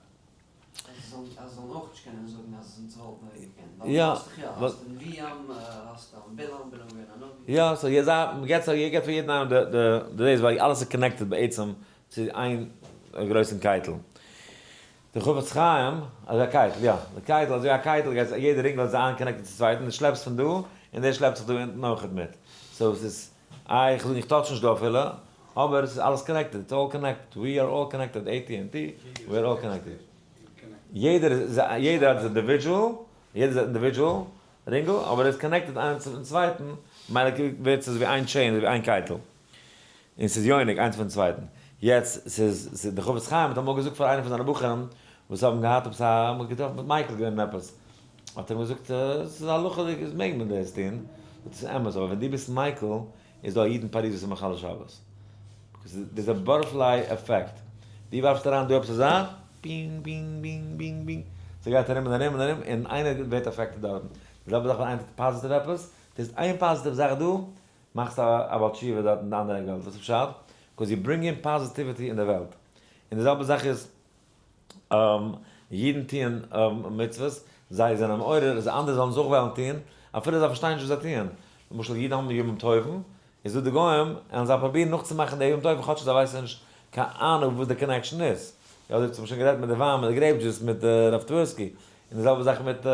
זיי זאלן אויך נישט קענען זאגן אז אונז וואלטן אויך געקענט, ווייל דו האסט דאך יא, האסט נביאים, האסט בלעם, בלעם געווען א נביא. יא, so מ'געט מ'געט פאר יעדן איינעם די די דאס ווייל אלעס איז connected בעצם צו איין גרויסן קייטל. די חפץ חיים, אזוי א קייטל, יא, די קייטל, אזוי א קייטל גייט יעדע רינגל איז איין connected צום צווייטן, דו שלעפסט פון דא, און דער שלעפט זיך דא אונטן אויכעט מיט. so עס איז, איי איך זאג איך touch נישט דא אפילו, אבער עס איז אלעס connected, it's all connected, we are all connected, עי טי ענד טי, we are all connected. יעדער איז, יעדער האט individual, יעדער איז א individual רינגל, אבער עס איז connected איינער צום צווייטן, ממילא ווערט עס ווי איין chain, ווי איין קייטל. און ס'איז יונק איינס פון צווייטן. יעצט, ס'איז, דער חפץ חיים האט אמאל געזאגט פאר איינער פון זיינע בחורים וואס האבן געהאט עפעס א, מ'האט געטראפן מיט מייקל געווען עפעס, האט ער אים געזאגט, ס'איז הלכה'דיג איז מעג מען דאס טון, זאגט ער ס'איז אמת, אבער ווען דו ביסט מייקל, איז דא א איד אין פאריז וואס איז מחלל שבת. because דאס איז א butterfly effect. דו ווארפסט אריין דא עפעס אזא, בינג בינג בינג בינג בינג, ס'גייט ארום און ארום און ארום, און איינער ווערט affected דארטן. די זעלבע זאך ווען איינער טוט positive עפעס, טוסט איין positive זאך דא, מאכסט א בעל תשובה דארט אין די אנדערע עק וועלט, וואס איז פשט? because you bring in positivity אין די וועלט. און די זעלבע זאך איז אידן טוען מצוות, זיי זענען מעורר אז אנדערע זאלן עס אויך וועלן טוען, אפילו זיי פארשטייען נישט וואס זיי טוען. למשל אידן האבן ימים טובים, איז דא די גוים, און זיי פרובירן נאכצומאכן די יום טובים כאטש זיי ווייסן נישט קיין אהנונג וואס די connection איז. יא, אזוי האט מען שוין גערעדט מיט די וויין, מיט די grape juice, מיט רב טווערסקי. און די זעלבע זאך מיט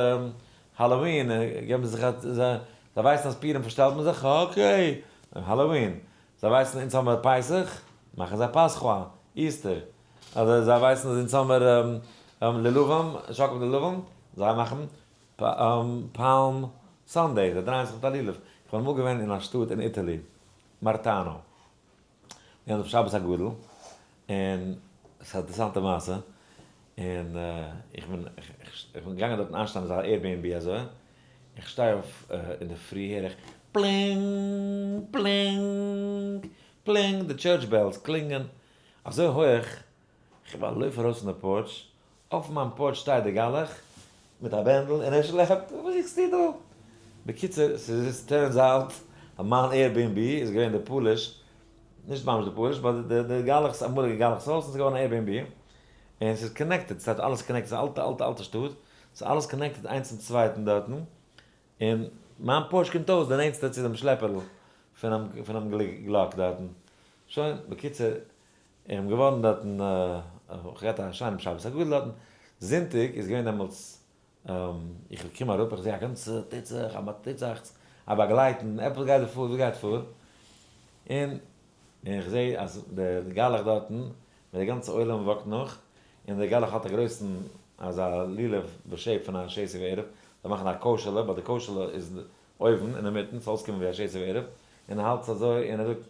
Halloween, געבן זיך א, זיי ווייסן אז פורים פארשטעלט מען זיך, okay, Halloween. זיי ווייסן אונז האמער פסח, מאכן זיי פסחא, Easter. אדער זיי ווייסן אז אונז האמער לולבים, שאקלט די לולבים, זיי מאכן Palm Sunday, זיי דרייען זיך מיט א לולב. איך בין אמאל געווען אין א שטאט אין Italy, מארטאנא. מיר האבן אויף שבת הגדול, און ס'איז א אינטערעסאנטע מעשה, און איך בין איך בין געגאנגען דארטן איינשטיין אין אזא Airbnb אזוי, איך שטיי אויף אינדערפרי הער איך פלינג פלינג פלינג די church bells קלינגען אזוי הויעך, איך גיב א לויף ארויס פון די porch, אויף מיין porch שטייט די גלח מיט א בענדל און ער שלעפט, וואס זוכסטו דא? בקיצור ס'איז turns out אז מיין Airbnb איז געווען די פאליש, נישט ממש די פאליש but די גלח'ס אמאליגע גלח'ס הויז און ס'איז געווארן א Airbnb, און ס'איז connected, ס'הייסט אלעס connected, ס'איז א אלטע אלטע אלטע שטאט, ס'איז אלעס connected איינס צום צווייטן דארטן, און מיין porch קומט אויס די נענטסטע צו דעם שלעפערל פונעם פונעם גלאק דארטן, שוין, בקיצור, איך בין געווארן דארטן, איך האב געהאט א שיינעם שבת הגדול דארטן, זונטאג איז געווען דעמאלטס, איך קום אראפ איך זע א גאנצע טוט זיך, א טוט זיך, א באגלייטן, עפעס גייט דא פאר, וואס גייט פאר? און איך זע אז דער גלח דארטן, מיט די גאנצע עולם walk ט נאך, און דער גלח האט א גרויסן אזא לולב ב shape פון א שתי וערב, זיי מאכן א קוישעלע, but די קוישעלע איז אויבן אינמיטן, ס'זאל אויסקומען ווי א שתי וערב, און ער האלט עס אזוי און ער זאגט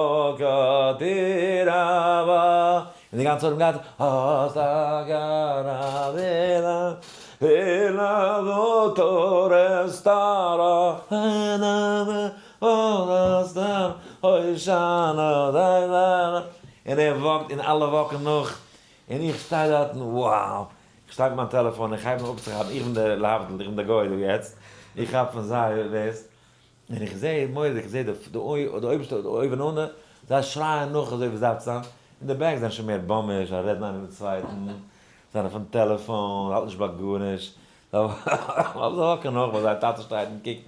אסתלקתי רבה, און די גאנצע עולם גייט און ער walk ט און אלע walk ן נאך, און איך שטיי דארטן wow, איך שטיי מיט מיין טעלעפאן איך הייב אן אפצוכאפן, איך בין דער להבדיל, איך בין דער גוי דא יעצט, איך כאפ פון זיי דאס, און איך זע מורא'דיג, איך זע די אויבערשטע אויבן אן, זיי שרייען נאך אזוי ווי עס דארף צו זיין, און די back זענען שוין מער באמיש, זיי רעדן איינער מיטן צווייטן, זענען אויפן טעלעפאן, האלטן נישט ביי גארנישט, זיי walk ן נאך ווייל זייער טאטע שטייט און קוקט,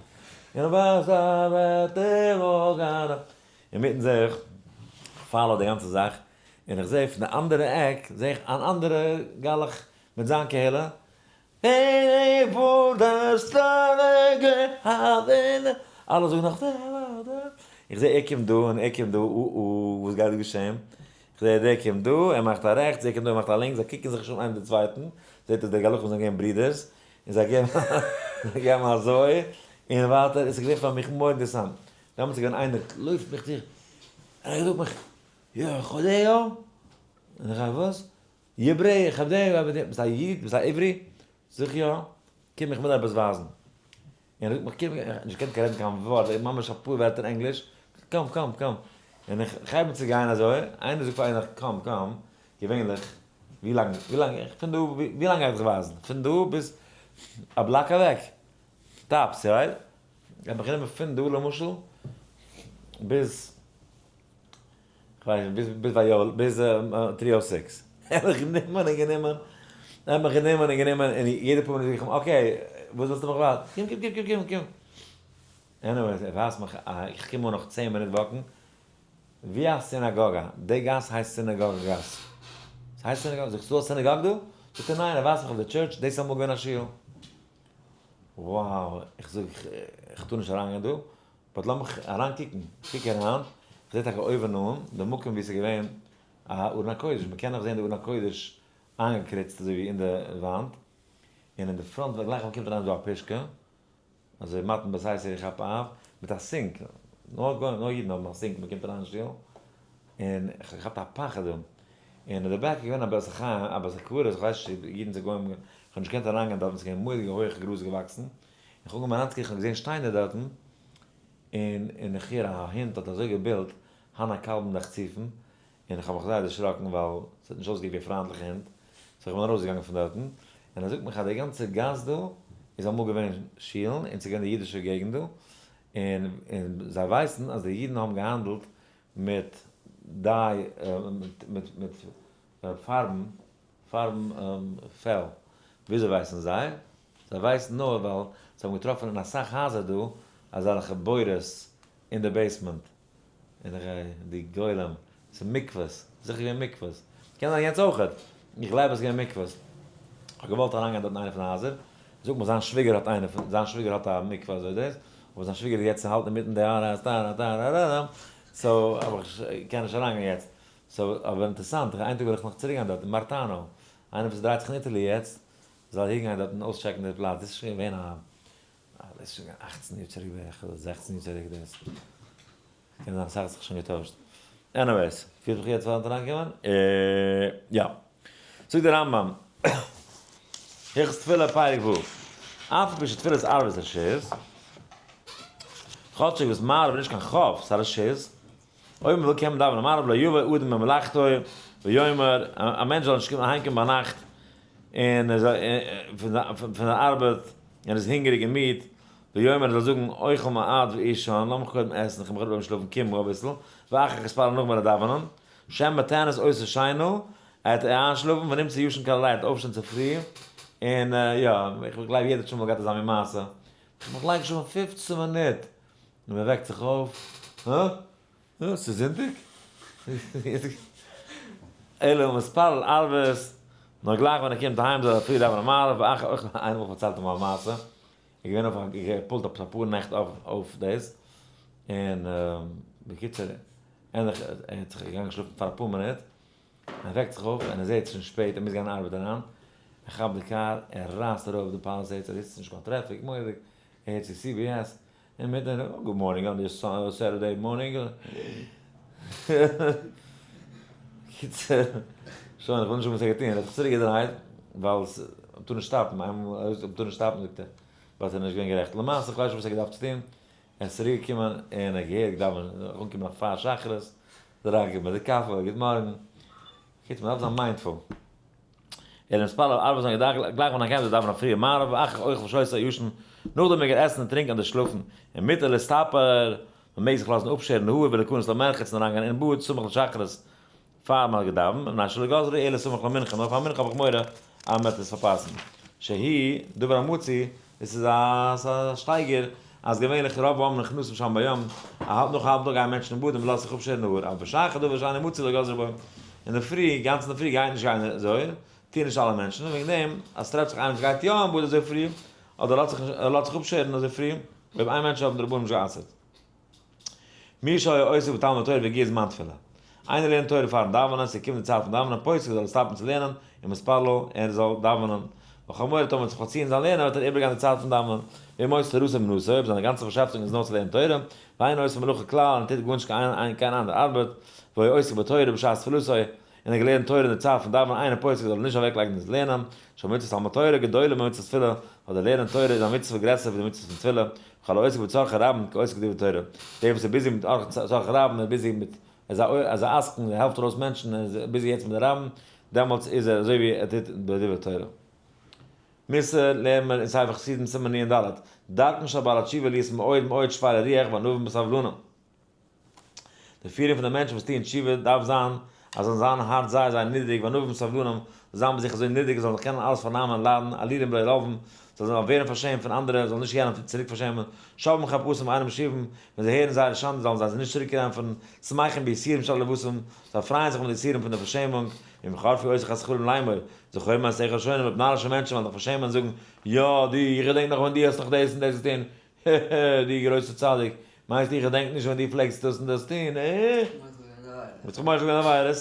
אינמיטן זע איך, איך follow די גאנצע זאך, און איך זע פון די אנדערע עק זע איך אן אנדערע גלח. מיט זיין קהילה, אלע זאגן נאך, איך זע ער קומט דא און ער קומט דא, או או וואס גייט דא געשען? איך זע דער קומט דא, ער מאכט א רעכטס, דער קומט דא ער מאכט א לינקס, זיי קוקן זיך נישט אן איינער דעם צווייטן, זעט אויס די גלחים זענען געווען ברידערס, און זיי געבן זיי געבן אזוי, און ווייטער, עס איז געווען פאר מיך מורא'דיג אינטערעסאנט, דעמאלטס איז געווען איינער לויפט מיך צו, און ער זאגט מיך, יא חודעא, און איך זאג וואס? יברעי, חדעא, ביסט א איד? ביסט א עברי? זאג איך יא, קום איך מוז דיר עפעס ווייזן. און ער זאגט מיך קום, איך האב נישט געקענט רעדן קיין ווארט, ממש אפאר ווערטער ענגליש, come come come, און איך הייב אן צו גיין אזוי, איינער זאגט פאר איינער come come, געווענליך, ווי לאנג, ווי לאנג, איך פון דא, ווי לאנג גיי איך זיך ווייזן, פון דא ביז א בלאק אוועק, tops, right? ער האט מיך גענומען פון דא למשל ביז. כ'ווייס נישט, ביז ביז ווייאל, ביז three o six. ער האט מיך גענומען און גענומען, ער האט מיך גענומען און גענומען, און יעדע פאר מינוט זאג איך אים, okay, וואס ווילסטו מיך ווייזן? קום קום קום קום קום קום. anyways, ער ווייזט מיך א, איך קום אן נאך 10 מינוט walk ן, ווי א סינאגאגע, די גאס הייסט סינאגאגע גאס. ס'הייסט סינאגאגע? זאג איך, ס'דא א סינאגאג דא? זאגט ער, ניין, ער ווייזט מיך אויף די church, דאס איז אמאל געווען א שול. wow, איך זאג, איך טאר נישט אריינגיין דא, but לאמיך אריינקוקן, קוק אריין, כ'זעה טאקע אויבן אן די מקום ווי ס'איז געווען א ארון הקודש, מ'קען נאך זען די ארון הקודש איינגעקריצט אזוי ווי אין די וואנט, און אין די front ווען גלייך מ'קומט אריין איז דא א פושקע, אזוי מתן בסתר איך כאפ אויף, מיט א sink, נאר גוים נאר אידן האבן א sink מ'קומט אריין אין שול, און כ'האב געכאפט א פחד דא, און אין די back איז געווען א בית החיים א בית הקברות, כ'ווייס נישט צו אידן צו גוים, כ'האב נישט געקענט אריינגיין דארטן ס'איז געווען מורא'דיגע הויעכע גראז געוואקסן, איך האב אנגעהויבן אריינצוקריכן און געזען שטיינער דארטן, און און איך הער א הונט האט אזוי געבילט, הנה כלבים דחציפין, און איך האב מיך זייער דערשראקן ווייל ס'האט נישט אויסגעקוקט ווי א פריינטליכע הונט, so איך בין ארויסגעגאנגען פון דארטן, און ער זאגט מיך אז די גאנצע גאס דא איז אמאל געווען שילן און ס'איז געווען די אידישע געגנט דא, און און זיי ווייסן אז די אידן האבן געהאנדלט מיט dye מיט מיט פארבן פארבן פעל. וויאזוי ווייסן זיי? זיי ווייסן נאר ווייל זיי האבן געטראפן אין אסאך הייזער דא אזעלכע בורות אין די basement. און איך גיי, די גולם, ס'איז מקוואות, זיכער געווען מקוואות. קען זיין יעצט אויכעט. איך גלייב אז ס'איז געווען מקוואות. כ'האב געוואלט אריינגיין דארט אין איינע פון די הייזער. זאגט מיר זיין שוויגער האט איינע פון, זיין שוויגער האט א מקווה אזוי דאס. אבער זיין שוויגער איז יעצט האלט אינמיטן די א ר ס ט ר ט ר ר ר so אבער איך קען נישט אריינגיין יעצט. so אבער אינטערסאנט, איין טאג וועל איך נאך צוריק גיין דארט אין מארטאנא, איינער וואס דרייט זיך אין Italy יעצט, זאל אהין גיין דארט און אויסטשעקן די פלאץ, דאס איז שוין געווען א, דאס איז שוין געווען 18 יאר צוריק בערך, אדער 16 יאר צוריק דאס, קען זיין אסאך האט זיך שוין געטוישט, anyways, פירט מיך יעצט פארן אריינקומען, יא, זאגט דער רמב ם, הלכות תפילה פרק ו', אף על פי שתפילת ערבית רשות, כאטשיג וואס מעריב איז נישט קיין חוב, ס'איז א רשות, אויב מען וויל קען מען דאווענען מעריב לא יבא אדם ממלאכתו ויאמר, א מענטש זאל נישט קומען אהיימקומען ביינאכט און ער זאל פון זיין ארבעט און איז הונגעריג און מיד, ויאמר ער זאל זאגן אוכל מעט ואישן, לאמיך קודם עסן איך בין ביים שלאפן קימעא אביסל, ואחר כך אתפלל נאכדעם וועל איך דאווענען, שמא תענית עושה שינה, ער וועט איינשלאפן ונמצא ישן כל הלילה ער וועט אויפשטיין צופרי, און יא, איך גלייב יעדער האט שוין אמאל געהאט אזא מין מעשה, איך מיך לייגן שלאפן 15 מינוט, און מען וועקט זיך אויף, הא? הא? ס'איז זונטאג? אלא מתפלל ערבית, נאר גלייך ווען ער קומט אהיים זאל ער פרי דאווענען מעריב, ואחר אויך איינער האט פארציילט אמאל א מעשה, ער איז געווען אויף א, געפולט עפעס אפאר נעכט אויף דאס, און בקיצור, ענדליך ער האט זיך געגאנגען שלאפן פאר אפאר מינוט, ער וועקט זיך אויף און ער זעט ס'איז שוין שפעט ער מוז גיין אין ארבעט אריין, ער כאפט די קאר, ער רייסט ארויף די Palisades, ער זעט ס'איז נישט קיין טרעפיק, מורא'דיג, ער הערט צו CBS, אינמיטן good morning on this Saturday morning, קיצור, שוין איך וויל נישט זאגן וואס ער האט געטון, ער האט זיך צוריק געדרייט, ווייל מ'טאר נישט סטאפן, איינמאל מ'טאר נישט סטאפן זאגט ער, ווייל ער איז נישט געווען גערעכט, למעשה איך ווייס נישט וואס ער האט געדארפט צו טון, ער איז צוריק געקומען און ער האט געהעריג דאווענען, אנגעקומען נאך פאר שחרית, איז אריינגעקומען ביי די קאפע, גוט מארגן, קיצור מ'דארף זיין mindful. ער איז מתפלל ערבית זיין געדאנק גלייך ווען א קען דאווענען פריער מעריב ואחר אוכל ושותה ישן, נאכדעם מעג ער עסן און טרינקען אדער שלאפן, און מותר להסתפר, מען מעג זיך לאזן אפשערן די האר ולהיכנס למרחץ און אריינגיין אין באד סמוך לשחרית פאר מען האט געדאווענט, מפני שלא גזרו אלא סמוך למנחה, נאר פאר מנחה האב איך מורא אז מען וועט עס פארפאסן. שהיא דבר המצוי, עס איז א שטייגער אז געווענליך רוב העם נכנסים שם ביום, א האלב נאך האלב טאג גייען מענטשן אין באד און מען לאזט זיך אפשערן די האר, אבל בשחר דבר שאינו מצוי לא גזרו בו, אינדערפרי, גאנץ אינדערפרי גייט נישט קיינער אזוי, טוען נישט אלע מענטשן, וועגן דעם אז ס'טרעפט זיך איינער וואס גייט יא אין באד אזוי פרי, אדער לאזט זיך נישט, ער לאזט זיך אפשערן אזוי פרי, אויב איין מענטש האבן די רבנים נישט גע'אסר'ט. מי שהיה עוסק בתלמוד תורה והגיע זמן תפילה. איינער לערנט תורה פארן דאווענען, ס'קומט די צייט פון דאווענען, פוסק זאל ער stop ן צו לערנען, און מתפלל, ער זאל דאווענען. וחמור טאמער וועט זיך פארציען זיין לערנען וועט ער איבערגיין די צייט פון דאווענען. ואם עושה תורתו אומנותו, אויב זיין גאנצע באשעפטיגונג איז נאר צו לערנען תורה, ואינו עושה מלאכה כלל, און ער טוט גארנישט קיין אנדערע ארבעט, והיה עוסק בתורה בשעת תפילתו, און ער געלערנט תורה אין די צייט פון דאווענען אינו פוסק זאל ער נישט אוועקלייגן דאס לערנען, שמצוות תלמוד תורה גדולה ממצוות תפילה, ווייל די לערנען תורה איז א מצוה גרעסער ווי די מצוות פון תפילה, וכל העוסק בצרכי רבים כעוסק בדברי תורה, דער וואס איז busy מיט צרכי רבים איז busy מיט, ער איז א עסקן, ער העלפט ארויס מענטשן, ער איז busy יעצט מיט די רבים, דעמאלטס איז ער אזוי ווי ער טוט בדברי תורה. מוסר לערנט מען אין ספר חסידים סימן נ ד, דרכן של בעלי תשובה להיות מאוד מאוד שפלי רוח וענווים וסבלנים. די פירונג פון די מענטשן וואס טוען תשובה דארף זיין אז זאל זיין הארץ זייער זייער נידעריג וענווים סבלנים, זאל זיין ביי זיך אזוי נידעריג זיי זאלן זיך קענען אלעס פארנעמען און ליידן, עלילים בלא עלבון, זיי זאלן ווערן פארשעמט פון אנדערע, זאל נישט יענעם צוריק פארשעמען, שומעים חרפתם ואינם משיבים, ווען זיי הערן זייערע שאנדע זאלן זיי זיי נישט צוריק ענטפערן, שמחים ביסורים של עלבותם, זיי פרייען זיך מיט די יסורים פון די פארשעמונג, ואם חרפו אותך הזכרים לאמור, זכור מעשיך הראשונים, אויב נארישע מענטשן וועלן דיך פארשעמען און זאגן, יא, דו, איך געדענק נאך ווען דו האסט נאך דאס און דאס געטון, הע הע, דו גרויסער צדיק, מיינסט איך געדענק נישט ווען דו פלעגסט דאס און דאס טון, הע? מ'האט זיך מוחל געווען עבירות,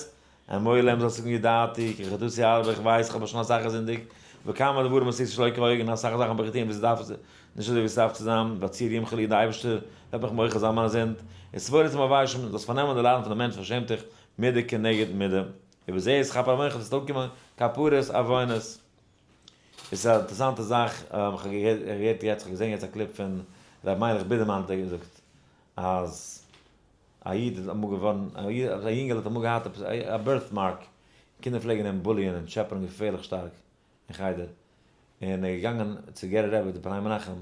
אמור להם זאלסט זאגן ידעתי, כי חטאתי הרבה, איך ווייס איך האב שוין אסאך געזינדיגט, וכמה דברים עשיתי שלא כהוגן, אסאך זאכן האב איך געטון ווי ס'דארף, נישט אזוי ווי ס'דארף צו זיין, והצור ימחול לי, די אייבערשטער וועט מיך מוחל זיין מיינע זינד, וסבור את המביישים, זאלסט פארנעמען די ליידן פון די מענטש פארשעמט דיך, מידה כנגד מידה, ובזה יתכפר עוונך, וועסטו אפקומען כפרת עוונות. עס איז א אינטערעסאנטע זאך, איך האב געהערט יעצט, איך האב געזען יעצט א clip פון ר' מיילעך בידערמאן האט ער געזאגט אז א איד איז אמאל געווארן, א יונגעל האט אמאל געהאט עפעס א birth mark, קינדער פלעגן אים bully ען און טשעפענען געפערליך שטארק אין חדר, און ער איז געגאנגען צו גערער רבי די פני מנחם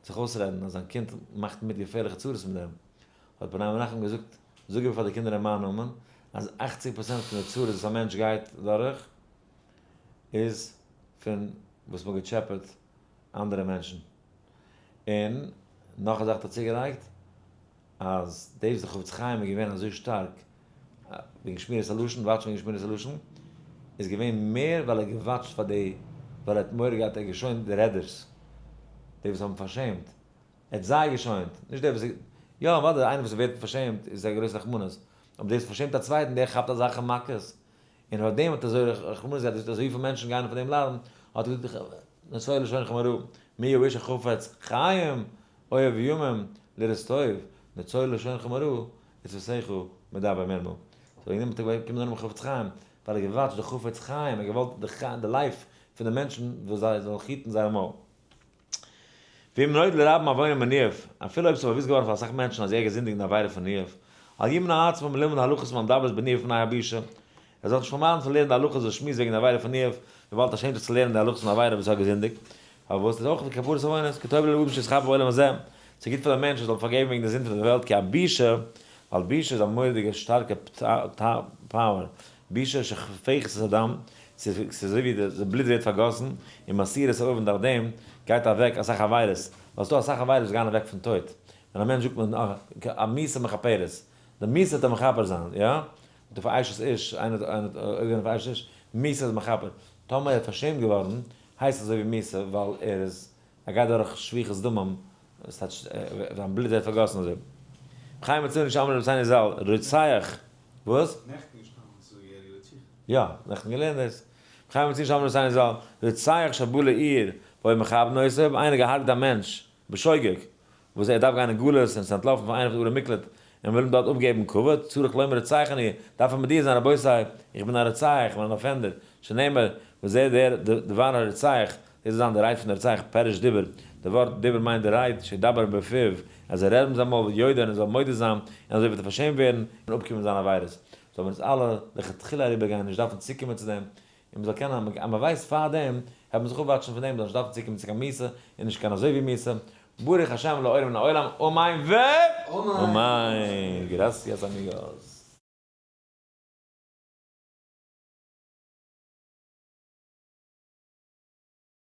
זיך אויסרעדן אז זיין קינד מאכט מיט געפערליכע צרות מיט דעם, האט פני מנחם געזאגט, זאג איבער פאר די קינדער אין מיין נאמען אז אכציג פראצענט פון די צרות וואס א מענטש גייט דורך איז פון וואס מ'האט געטשעפעט אנדערע מענטשן. און נאך א זאך האט ער צוגעלייגט, אז דאס וואס די חפץ חיים איז געווען אזוי שטארק וועגן שמירת הלשון, watch ן וועגן שמירת הלשון, איז געווען מער ווייל ער האט גע watch ט פאר די, ווייל ער האט מורא געהאט ער האט געשוינט די רעדערס, די וואס האבן פארשעמט, ער האט זיי געשוינט, נישט די וואס, יא אוודאי איינער וואס ווערט פארשעמט איז א גרויס רחמנות, אבער דער וואס פארשעמט א צווייטן דער כאפט אזעלכע מכות, און פאר דעם האט אזוי רחמנות געהאט, אז אזויפיל מענטשן גייען פאר דעם ליידן, האט ער געזאגט נשוא לשונכם הרע, מי האיש החפץ חיים אוהב ימים לראות טוב, נשוא לשונכם הרע ושפתיך מדבר מרמה. so וועגן דעם האט ער באקומען די נאמען חפץ חיים, ווייל ער האט גע watch ט די חפץ חיים, ער האט געוואלט די life פון די מענטשן וואס זיי זאלן היטן זייער מויל. ואם נודע לרבים עוונו מניאוף, אפילו אויב ס'איז באוואוסט געווארן פאר אסאך מענטשן אז ער האט געזינדיגט אין די עבירה פון ניאוף, אל ימנע עצמו מללמוד הלכות המדברות בניאוף מפני הבושה, ער זאל זיך נישט פארמיידן פון לערנען די הלכות וואס שמועסט וועגן די עבירה פון ניאוף, וויבאלד ער שעמט זיך צו לערנען די הלכות פון עבירה וואס ער האט געזינדיגט. פארוואס איז אויך די כפרת עוונות, כי טוב לו לאדם שיתכפר בעולם הזה, ס'איז גוט פאר די מענטש ער זאל פארגעבן וועגן די זינד פון די וועלט, כי הבושה, ווייל בושה איז א מורא'דיגע שטארקע power, בושה שופכת את הדם, ס'איז אזוי ווי די בלוט ווערט פארגאסן, און מסירת העוון דורך דעם גייט אוועק אסאך עבירות, ווייל ס'דא אסאך עבירות וואס גייען אוועק פון טויט, ווען א מענטש זאגט מען א מיתה מכפרת, די מיתה וועט ער מכפר זיין, יא? אויף אשת איש, איינער האט עובר געווען אויף אשת איש, מיתה איז מכפר, טאמער ער איז פארשעמט געווארן, הייסט אזוי ווי מיתה, ווייל ער איז ער גייט דורך שפיכות דמים, עס טייטש זיין בלוט ווערט פארגאסן אזוי. חיים מצוין שאמרו רבותינו ז"ל, רוצח! וואס? נעכטן געשטאנען ס'איז א געהעריגע רציחה. יא, נעכטן געלערנט דאס. חיים מצוין שאמרו רבותינו ז"ל, רוצח שבא לעיר והיו מכבדין אותו, אויב איינער געהארגעט א מענטש בשוגג, וואס ער דארף גיין אין גלות און איז אנטלאפן פון איינע פון די ערי מקלט, און מ'וויל אים דארט אפגעבן כבוד, צריך לומר רוצח אני, דארף ער מודיע זיין רבותי, איך בין א רוצח, איך בין אן offender, שנאמר, וזה דער דבר הרוצח, דאס זאל זיין די רייד פון די רוצח, פירוש דיבור, די ווארט דיבור מיינט די רייד, שידבר בפיו, אז ער רעדט מיט זיין מויל, ויודה און ער זאל מודה זיין, און אזוי וועט ער פארשעמט ווערן, און אפקומען זיינע עבירות. זאלן מיר אונז אלע לכתחילה אריבערגיין און נישט דארפן צוקומען צו דעם, און מ'זאל קענען, אז מ'ווייסט פארדעם, העט מען זיך אפ watch ן פון דעם, מ'זאל נישט דארפן צוקומען צו קיין מיתה, און נישט קיין אזוי ווי מיתה. ברוך השם לעולם מן העולם, אמן ו. אמן. אמן. Gracias amigos.